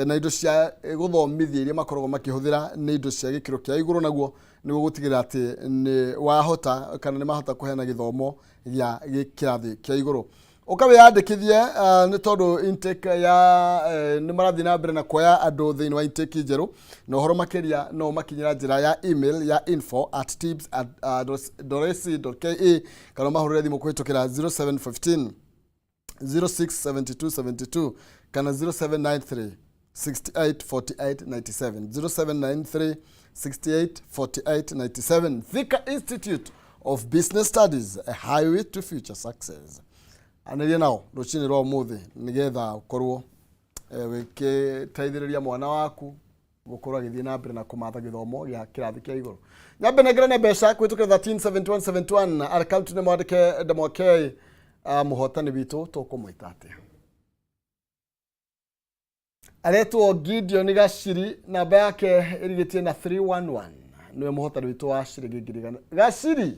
Na indo cia gũthomithia iria makoragwo makĩhũthĩra nĩ indo cia gĩkĩro kĩa igũrũ, naguo nĩguo gũtigĩrĩra atĩ nĩ wahota kana nĩ mahota kũheana gĩthomo gĩa kĩrathi kĩa igũrũ. Ũkawĩyandĩkithie nĩ tondũ intake ya nĩ marathiĩ na mbere na kuoya andũ thĩinĩ wa intake njerũ, na ũhoro makĩria no ũmakinyĩra njĩra ya email ya info@tibs.ac.ke kana ũmahũrĩre thimũ kũhĩtũkĩra 0715 067272 kana 0793 68 48 97, 0793 68 48 97. Thika Institute of Business Studies, a highway to future success. Anĩria nao rũcinĩ rwa ũmũthĩ nĩgetha ũkorwo wĩkĩteithĩrĩria mwana waku gũkorwo agĩthiĩ na mbere na kũmatha gĩthomo gĩa kĩrathi kĩa igũrũ. Nyambe nengerane mbeca kũhĩtũkĩra 137171 akaunti nĩ mwandĩke Ndemwakei. Mũhotani witũ tũkũmwĩta atĩa? Aretwo Gideon Gaciri, namba yake ĩrigĩtie na 311, nĩwe mũhotani witũ wa ciringi 100,000. Gaciri.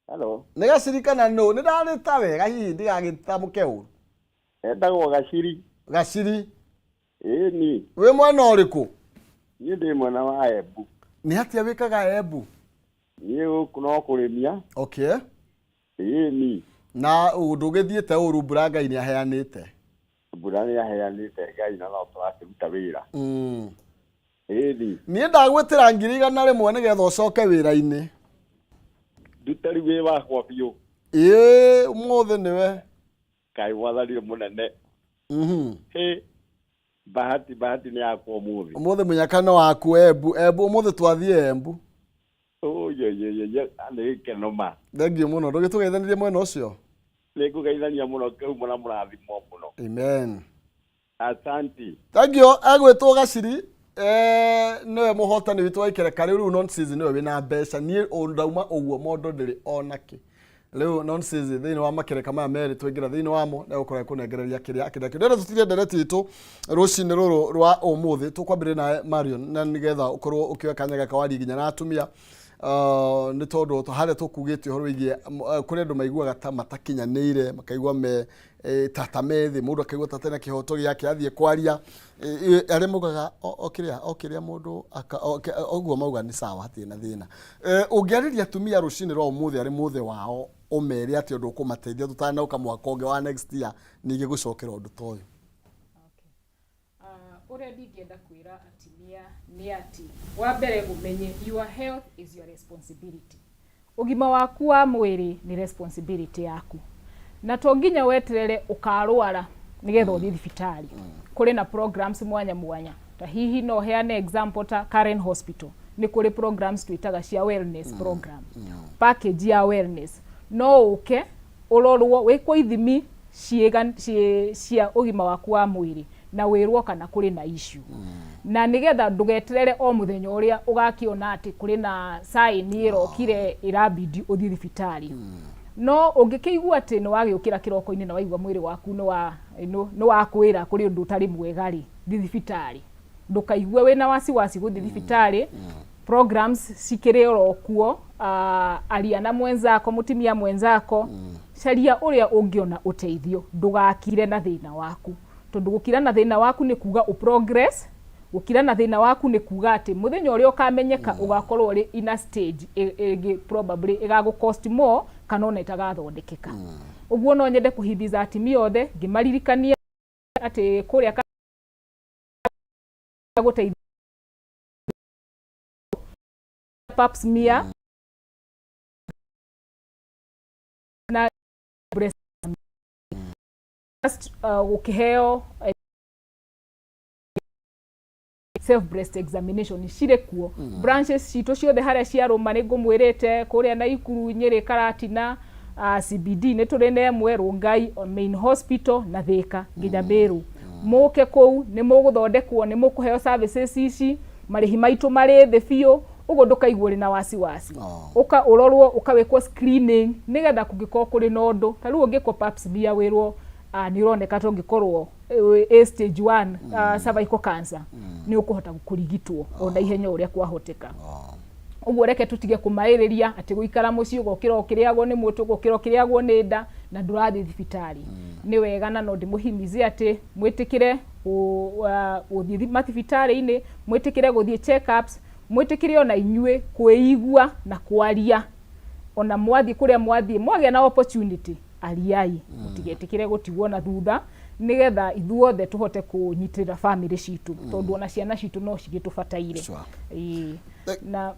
Hello. Nĩ Gaciri kana nũ? Nĩ ndarĩta wega hihi ndigagĩtamũke ũru? Etagwo Gaciri. Gaciri. Ĩni. Wĩ mwena ũrĩkũ? Niĩ ndĩ mwena wa Embu. Nĩ atĩa wĩkaga Embu? Niĩ gũkũ no kũrĩmia. Okay. Ĩni. Na ndũgĩthiĩte ũru, mbura Ngai nĩ aheanĩte. Mbura nĩ aheanĩte Ngai na no tũrakĩruta wĩra. Ĩni. Niĩ ndagwĩtĩra 100,000 nĩgetha ũcoke wĩra-inĩ. Ndute rĩu wĩ wakwa biũ. Ĩĩ, ũmũthĩ nĩwe. Kaĩ mwathani nĩ mũnene. Hĩ. Bahati bahati nĩ yakwa ũmũthĩ. Ũmũthĩ mũnyaka nĩ waku Embu. Embu ũmũthĩ twathiĩ Embu. Ũyeyeyeye, nĩ gĩkeno ma. Thengiũ mũno, ndũgĩtũgeithanirie mwena ũcio. Nĩ ngũgeithania mũno kĩhumo na mũrathimwo mũno. Amen. Asante. Thank you. Agwĩtwo Gaciri, nĩwe mũhotani witũ wa ikereka rĩu. Rĩu nonsense nĩwe wĩna mbeca, niĩ ndauma ũguo mondo ndĩrĩ onakĩ. Rĩu nonsense thĩinĩ wa makereka maya merĩ twaingĩra thĩinĩ wamo nĩgũkorwo kũnengereria kĩrĩa akĩrĩa kĩo. Ndĩrenda tũtirie ndereti itũ rũcinĩ rũrũ rwa ũmũthĩ, tũkwambĩrĩria nawe Marion, na nĩgetha ũkorwo ũkĩoya kanya gaka warie nginya na atumia, nĩ tondũ harĩa tũkugĩte ũhoro wĩgiĩ kũrĩ andũ maiguaga ta matakinyanĩire, makaigua me tata me thĩ, mũndũ akaigua ta atarĩ na kĩhoto gĩake athiĩ kwaria. Arĩa maugaga o kĩrĩa o kĩrĩa mũndũ ũguo mauga nĩ sawa, hatirĩ na thĩna. Ũngĩarĩria atumia rũcinĩ rwa ũmũthĩ arĩ mũthĩ wao, ũmere atĩ ũndũ ũkũmateithia tũtanoka mwaka ũngĩ wa next year ningĩ gũcokera ũndũ ta ũyũ? Ũrĩa ndingĩenda kwĩra atumia nĩ atĩ wa mbere ũmenye your health is your responsibility. Ũgima waku wa mwĩrĩ nĩ responsibility yaku, na to nginya weterere ũkarwara nĩgetha ũthiĩ thibitarĩ. Kũrĩ na programs mwanya mwanya, ta hihi no heane example ta Karen Hospital, nĩ kũrĩ programs twĩtaga cia wellness program, package ya wellness. No ũke ũrorwo, wĩkwo ithimi ciĩga cia ũgima waku wa mwĩrĩ na wĩrwo kana kũrĩ na issue, na nĩgetha ndũgeterere o mũthenya ũrĩa ũgakĩona atĩ kũrĩ na sign ĩrokire ĩrabidi ũthiĩ thibitarĩ. No ũngĩkĩigua atĩ nĩ wagĩũkĩra kĩroko-inĩ na waigua mwĩrĩ waku nĩ wa nĩ wakwĩra kũrĩ ũndũ ũtarĩ mwega rĩ, thiĩ thibitarĩ. Ndũkaigue wĩna wasiwasi gũthiĩ thibitarĩ. Programs cikĩrĩ oro kuo. Aria na mwenzako, mũtumia mwenzako, caria ũrĩa ũngĩona ũteithio. Ndũgakire na thĩna waku, tondũ gũkira na thĩna waku nĩ kuga ũ progress. Gũkira na thĩna waku nĩ kuga atĩ mũthenya ũrĩa ũkamenyeka ũgakorwo ũrĩ in a stage ĩngĩ, probably ĩgagũ cost more kana ona ĩtagathondekeka. Ũguo no nyende kũhithiza atumia othe ngĩmaririkania atĩ kũrĩa gũteithia pap smear na breast just gũkĩheo self breast examination cirĩ kuo. Branches citũ ciothe harĩa ciarũma nĩ ngũmwĩrĩte, kũrĩa Naikuru, Nyĩrĩ, Karatina, CBD nĩ tũrĩ na ĩmwe, Rongai Main Hospital na Thĩka nginya Meru. Mũke kũu nĩ mũgũthondekwo, nĩ mũkũheo services ici, marĩhi maitũ marĩ thĩ biũ, ũguo ndũkaigua ũrĩ na wasiwasi. Ũka ũrorwo, ũkawĩkwo screening nĩgetha kũngĩkorwo kũrĩ na ũndũ ta rĩu ũngĩkwo pap smear wĩrwo nĩ ũroneka ta ũngĩkorwo ĩ stage 1 cervical cancer, nĩ ũkũhota kũrigitwo ona ihenya ũrĩa kwahoteka. Ũguo reke tũtige kũmaĩrĩria atĩ gũikara mũciĩ ũgokĩra ũkĩrĩagwo nĩ mũtwe, ũgokĩra ũkĩrĩagwo nĩ nda na ndũrathiĩ thibitarĩ. Nĩ wega na no ndĩmũhimize atĩ mwĩtĩkĩre gũthiĩ mathibitarĩ-inĩ, mwĩtĩkĩre gũthiĩ check-ups, mwĩtĩkĩre ona inyuĩ kwĩigua na kwaria. Ona mwathiĩ kũrĩa mwathiĩ, mwagĩa na opportunity, ariai, mũtigetĩkĩre gũtigwo na thutha, nĩgetha ithuothe tũhote kũnyitĩrĩra family citũ, tondũ ona ciana citũ no cigĩtũbataire. Ĩĩ. Na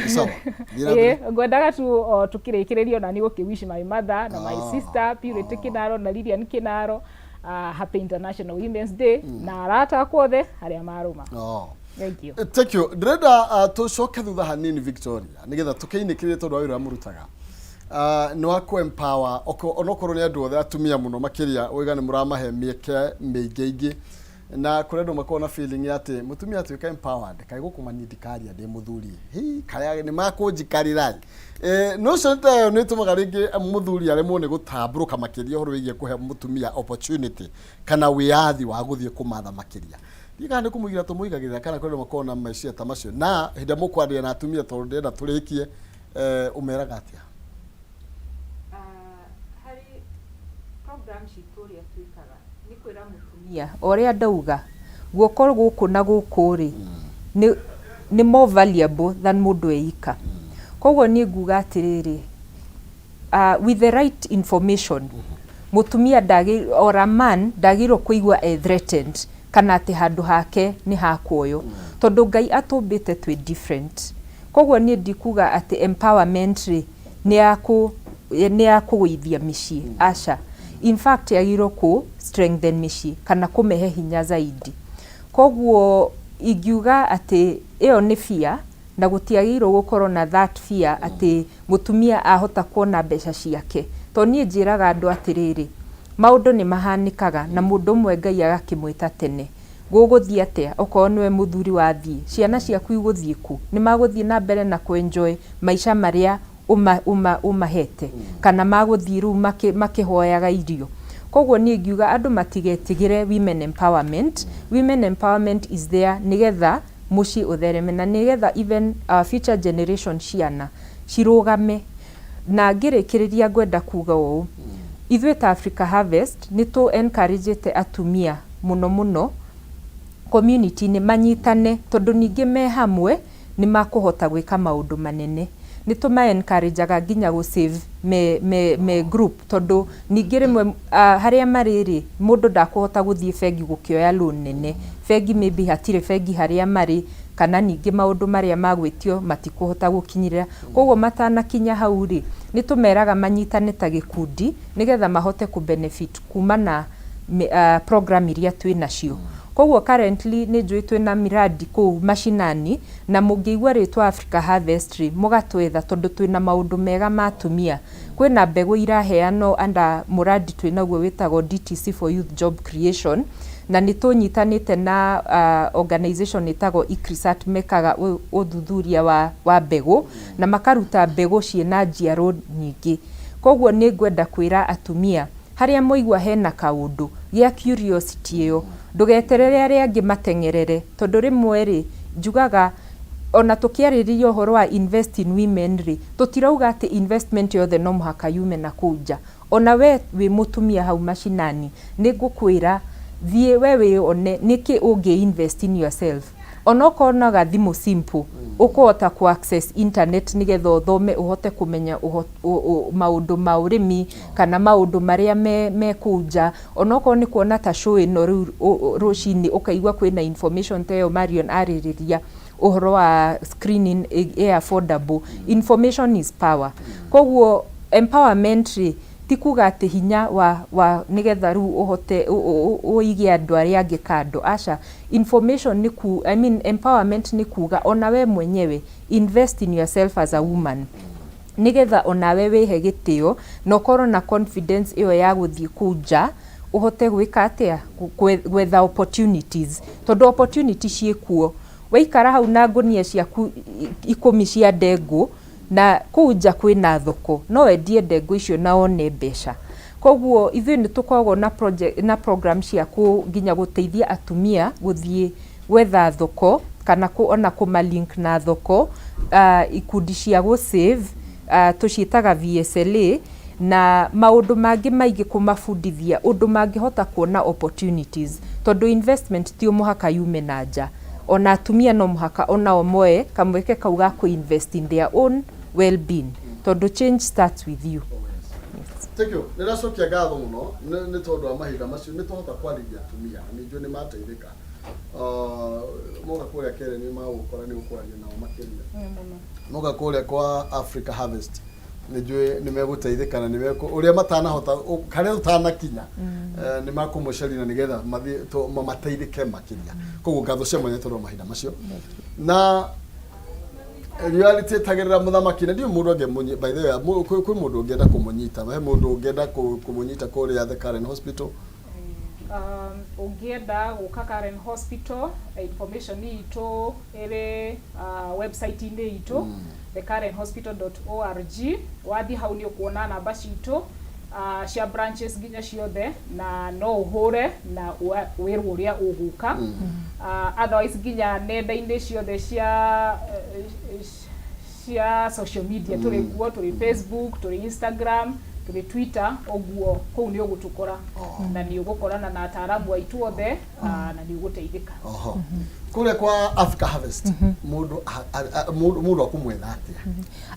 Sawa. Thiĩ na mbere. Ĩĩ, ngwendaga tu o tukĩrĩkĩrĩria ona nĩ gũkĩ wish my mother na my sister Purity Kinaro na Lilian Kinaro happy International Women's Day, na arata akwa othe arĩa marũma. Thank you. Thank you. Ndĩrenda tũcoke thutha hanini, Victoria, nĩgetha tũkĩinĩkĩrĩrie, tondũ wa wĩra ũrĩa mũrutaga nĩ wa kũ empower onokorwo nĩ andũ othe, atumia mũno makĩria, ũiga nĩ mũramahe mĩeke mĩingĩ ingĩ, na kũrĩ andũ makoragwo na feeling ya atĩ mũtumia atuĩka empowered, kaĩ gũkũmani ndikaria ndĩ mũthuri, hi kaya nĩ makũnjikarĩra. Notion ta ĩyo nĩ ĩtũmaga rĩngĩ mũthuri aremwo nĩ gũtambũrũka makĩria ũhoro wĩgiĩ kũhe mũtumia opportunity kana wĩyathi wa gũthiĩ kũmatha makĩria. Ndiũĩ kana nĩ kũmũigĩra tũmũigagĩrĩra, kana kũrĩ andũ makoragwo na meciria ta macio. Na hĩndĩ ĩrĩa mũkwaria na atumia, tondũ ndĩrenda tũrĩkie, ũmeraga atĩa? Harĩ program citũ, ũrĩa twĩkaga nĩ kwĩra mũtumia o ũrĩa ndauga, guoko gũkũ na gũkũ rĩ, nĩ more valuable than mũndũ eika. Koguo niĩ nguga atĩrĩrĩ, with the right information, mũtumia ndagĩ or a man ndagĩrĩirwo kũigua e threatened kana atĩ handũ hake nĩ hakuoywo, tondũ Ngai atũmbĩte twĩ different. Koguo niĩ ndikuga atĩ empowerment rĩ nĩ ya kũgũithia mĩciĩ, aca. In fact, yagĩrĩirwo kũ strengthen mĩciĩ kana kũmehe hinya zaidi. Koguo ingiuga atĩ ĩyo nĩ fear, na gũtiagĩrĩirwo gũkorwo na that fear atĩ mũtumia ahota kuona mbeca ciake. Tondũ niĩ njĩraga andũ atĩrĩrĩ, maũndũ nĩ mahanĩkaga na mũndũ ũmwe Ngai agakĩmwĩta tene. Gũgũthiĩ atĩa okorwo nĩwe mũthuri wathiĩ? Ciana ciaku igũthiĩ kũ? Nĩ magũthiĩ na mbere na kũ enjoy maica marĩa ũmahete, kana magũthiĩ rĩu makĩhoyaga irio? Koguo niĩ ingiuga andũ matigetigĩre women empowerment. Women empowerment is there nĩgetha mũciĩ ũthereme na nĩgetha even our future generation, ciana cirũgame. Na ngĩrĩkĩrĩria, ngwenda kuga ũũ, ithuĩ ta Africa Harvest nĩ tũ encourage atumia mũno mũno community-inĩ manyitane, tondũ ningĩ me hamwe nĩ makũhota gwĩka maũndũ manene. Nĩ tũma encourage nginya gũ save me group, tondũ ningĩ rĩmwe harĩa marĩ rĩ, mũndũ ndakũhota gũthiĩ bengi gũkĩoya loan nene. Bengi, maybe hatirĩ bengi harĩa marĩ, kana ningĩ maũndũ marĩa magwĩtio matikũhota gũkinyĩrĩra. Koguo matanakinya hau rĩ, nĩ tũmeraga manyitane ta gĩkundi nĩgetha mahote kũ benefit kuma na program iria twĩ nacio. Koguo currently nĩ njũĩ twĩna miradi kũu mashinani, na mũngĩigua rĩtwa Africa Harvest rĩ, mũgatwetha, tondũ twĩna maũndũ mega ma atumia. Kwĩna mbegũ iraheanwo under mũradi twĩnaguo wĩtagwo DTC for Youth Job Creation, na nĩ tũnyitanĩte na organization ĩtagwo ICRISAT, mekaga ũthuthuria wa mbegũ na makaruta mbegũ ciĩna njiaro nyingĩ. Koguo nĩ ngwenda kwĩra atumia, harĩa mwaigua hena kaũndũ, gĩa curiosity ĩyo, ndũgeterere arĩa angĩ mateng'erere, tondũ rĩmwe rĩ, njugaga ona tũkĩarĩrĩria ũhoro wa invest in women rĩ, tũtirauga atĩ investment yothe no mũhaka yume na kũu nja. Ona we wĩ mũtumia hau macinani, nĩ ngũkwĩra thiĩ we wĩone nĩkĩ ũngĩ invest in yourself, onokorwo no gathimũ simple ũkũhota ku access internet nĩgetha ũthome, ũhote kũmenya maũndũ ma ũrĩmi kana maũndũ marĩa me kũu nja. Onokorwo nĩ kuona ta show ĩno rĩu rũcinĩ, ũkaigua kwĩna information ta ĩyo Marion arĩrĩria ũhoro wa screening ĩ affordable. Information is power. Koguo empowerment rĩ, ti kuga atĩ hinya wa nĩgetha rĩu ũhote ũige andũ arĩa angĩ kando, aca. Information nĩ ku I mean, empowerment nĩ kuga ona we mwenyewe invest in yourself as a woman, nĩgetha onawe wĩhe gĩtĩo na ũkorwo na confidence ĩyo ya gũthiĩ kũu nja. Ũhote gwĩka atĩa? Gwetha opportunities, tondũ opportunity ciĩkuo. Waikara hau na ngũnia ciaku 10 cia ndengũ, na kũu nja kwĩna thoko, no wendie ndengũ icio na wone mbeca. Koguo ithuĩ nĩ tũkoragwo na project, na program cia kũ nginya gũteithia atumia gũthiĩ gwetha thoko kana kũ, ona kũma link na thoko, ikundi cia gũ save, tũciĩtaga VSLA, na maũndũ mangĩ maingĩ kũmabundithia ũndũ mangĩhota kuona opportunities, tondũ investment ti mũhaka yume na nja. Ona atumia no mũhaka onao moe kamweke kau ga kũ invest in their own well-being, tondũ change starts with you. Thank you. Nĩ ndacokia ngatho mũno nĩ tondũ wa mahinda macio nĩ twahota kwarĩria atumia na nĩ njũĩ nĩ mateithĩka. Moka kũrĩa Kere nĩ magũkora nĩ ũkwaria nao makĩria. Moka kũrĩa kwa Africa Harvest nĩ njũĩ nĩ megũteithĩka na nĩ mekũ ũrĩa matanahota harĩa tũtanakinya, nĩ makũmũcaria na nĩgetha mathiĩ mamateithĩke makĩria. Koguo ngatho cia mwanya tondũ wa mahinda macio. Na reality ĩtagĩrĩra mũthamaki na ndiũĩ mũndũ angĩmũnyi, by the way, kwĩ mũndũ ũngĩenda kũmũnyita, he mũndũ ũngĩenda kũmũnyita kũrĩa The Karen Hospital? Ũngĩenda gũka Karen Hospital, information itũ ĩrĩ website-inĩ itũ, thekarenhospital.org. Wathiĩ hau nĩ ũkuona namba citũ cia branches nginya ciothe, na no ũhũre na wĩrwo ũrĩa ũgũka. Otherwise nginya nenda-inĩ ciothe cia social media tũrĩ kuo, tũrĩ Facebook, tũrĩ Instagram, tũrĩ Twitter, ũguo kũu nĩ ũgũtũkora na nĩ ũgũkorana na ataaramu aitũ othe, na nĩ ũgũteithĩka. Oho. Kũrĩa kwa Africa Harvest, mũndũ mũndũ akũmwetha atĩa?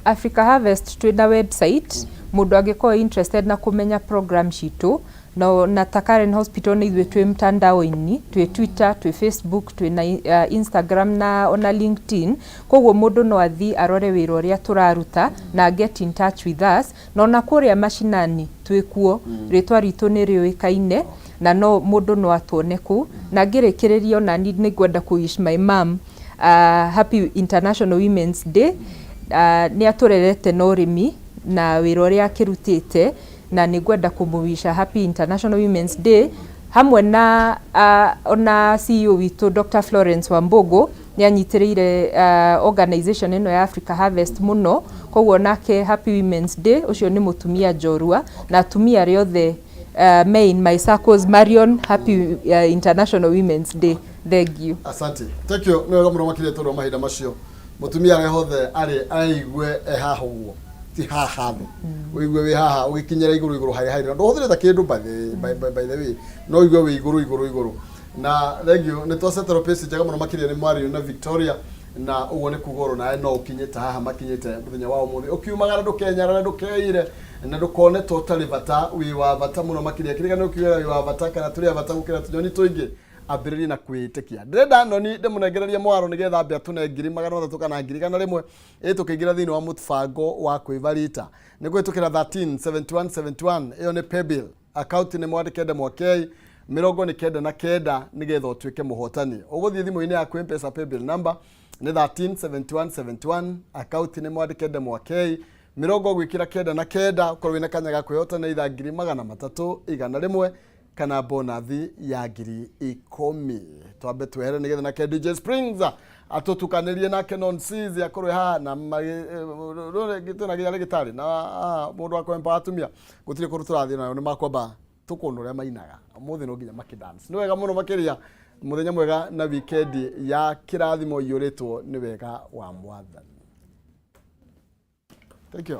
Africa Harvest twĩna website, mũndũ angĩkorwo interested na kũmenya program citũ, no na ta Karen Hospital nĩ ithuĩ twĩ mtandao-inĩ, twĩ Twitter, twĩ Facebook, twĩ na Instagram na ona LinkedIn. Koguo mũndũ no athiĩ arore wĩra ũrĩa tũraruta na get in touch with us. Na ona kũrĩa mashinani twĩ kuo, rĩtwa ritũ nĩ rĩũĩkaine na no mũndũ no atuone kũu. Na ngĩrĩkĩrĩria, ona niĩ nĩ ngwenda kũ wish my mom happy International Women's Day. Nĩ atũrerete na ũrĩmi na wĩra ũrĩa akĩrutĩte, na nĩ ngwenda kũmũwisha happy International Women's Day hamwe na ona CEO witũ Dr. Florence Wambugu. Nĩ anyitĩrĩire organization ĩno ya Africa Harvest mũno, koguo nake happy Women's Day. Ũcio nĩ mũtumia njorua, na atumia arĩa othe me in my circles, Marion, happy International Women's Day. Thank you. Asante, thank you. Nĩ wega mũno makĩria tondũ wa mahinda macio. Mũtumia arĩa hothe arĩ aigue e haha ũguo, ti haha thĩ, ũigue wĩ haha ũgĩkinyĩra igũrũ igũrũ harĩa harĩ na ndũhũthĩrĩte kĩndũ, by the way, no ũigue wĩ igũrũ igũrũ igũrũ. Na thank you, nĩ twaceterwo page njega mũno makĩria nĩ Mario na Victoria, na ũguo nĩ kuga oro nawe no ũkinyĩte haha makinyĩte mũthenya wa ũmũthĩ. Ũkiumagara ndũkenyarare, ndũkeire na ndũkone ta ũtarĩ bata. Wĩ wa bata mũno makĩria. Kĩrĩga ũkiugaga wĩ wa bata kana tũrĩ a bata gũkĩra tũnyoni tũingĩ, ambĩrĩrie na kwĩĩtĩkia. Ndĩrenda noni ndĩmũnengererie mwaro nĩgetha ambe atũne 300,000 kana 100,000 ĩ tũkĩingĩra thĩinĩ wa mũbango wa kwĩbarita nĩ kũhĩtũkĩra 13 71 71. Ĩyo nĩ paybill, account nĩ mwandĩke ndemwa K 99 nĩgetha ũtuĩke mũhotani. Ũgũthiĩ thimũ-inĩ yaku M-Pesa, paybill number nĩ 13 71 71, account nĩ mwandĩke ndemwa K mĩrongo gwĩkĩra kenda na kenda, ũkorwo wĩna kanya ga kwĩhotana itha 300,000, 100 kana bonathi ya 10,000. Twambe twehere nĩgetha nake DJ Springs atũtukanĩrie nake non seas akorwo haha na twĩna gĩarĩ gĩtarĩ na mũndũ wa kwempa atumia gũtirĩ kũndũ tũrathiĩ nayo, nĩ makwamba tũkuona ũrĩa mainaga ũmũthĩ, no nginya makĩdance. Nĩ wega mũno makĩria. Mũthenya mwega na weekend ya kĩrathimo iyũrĩtwo nĩ wega wa Mwathani. Thank you.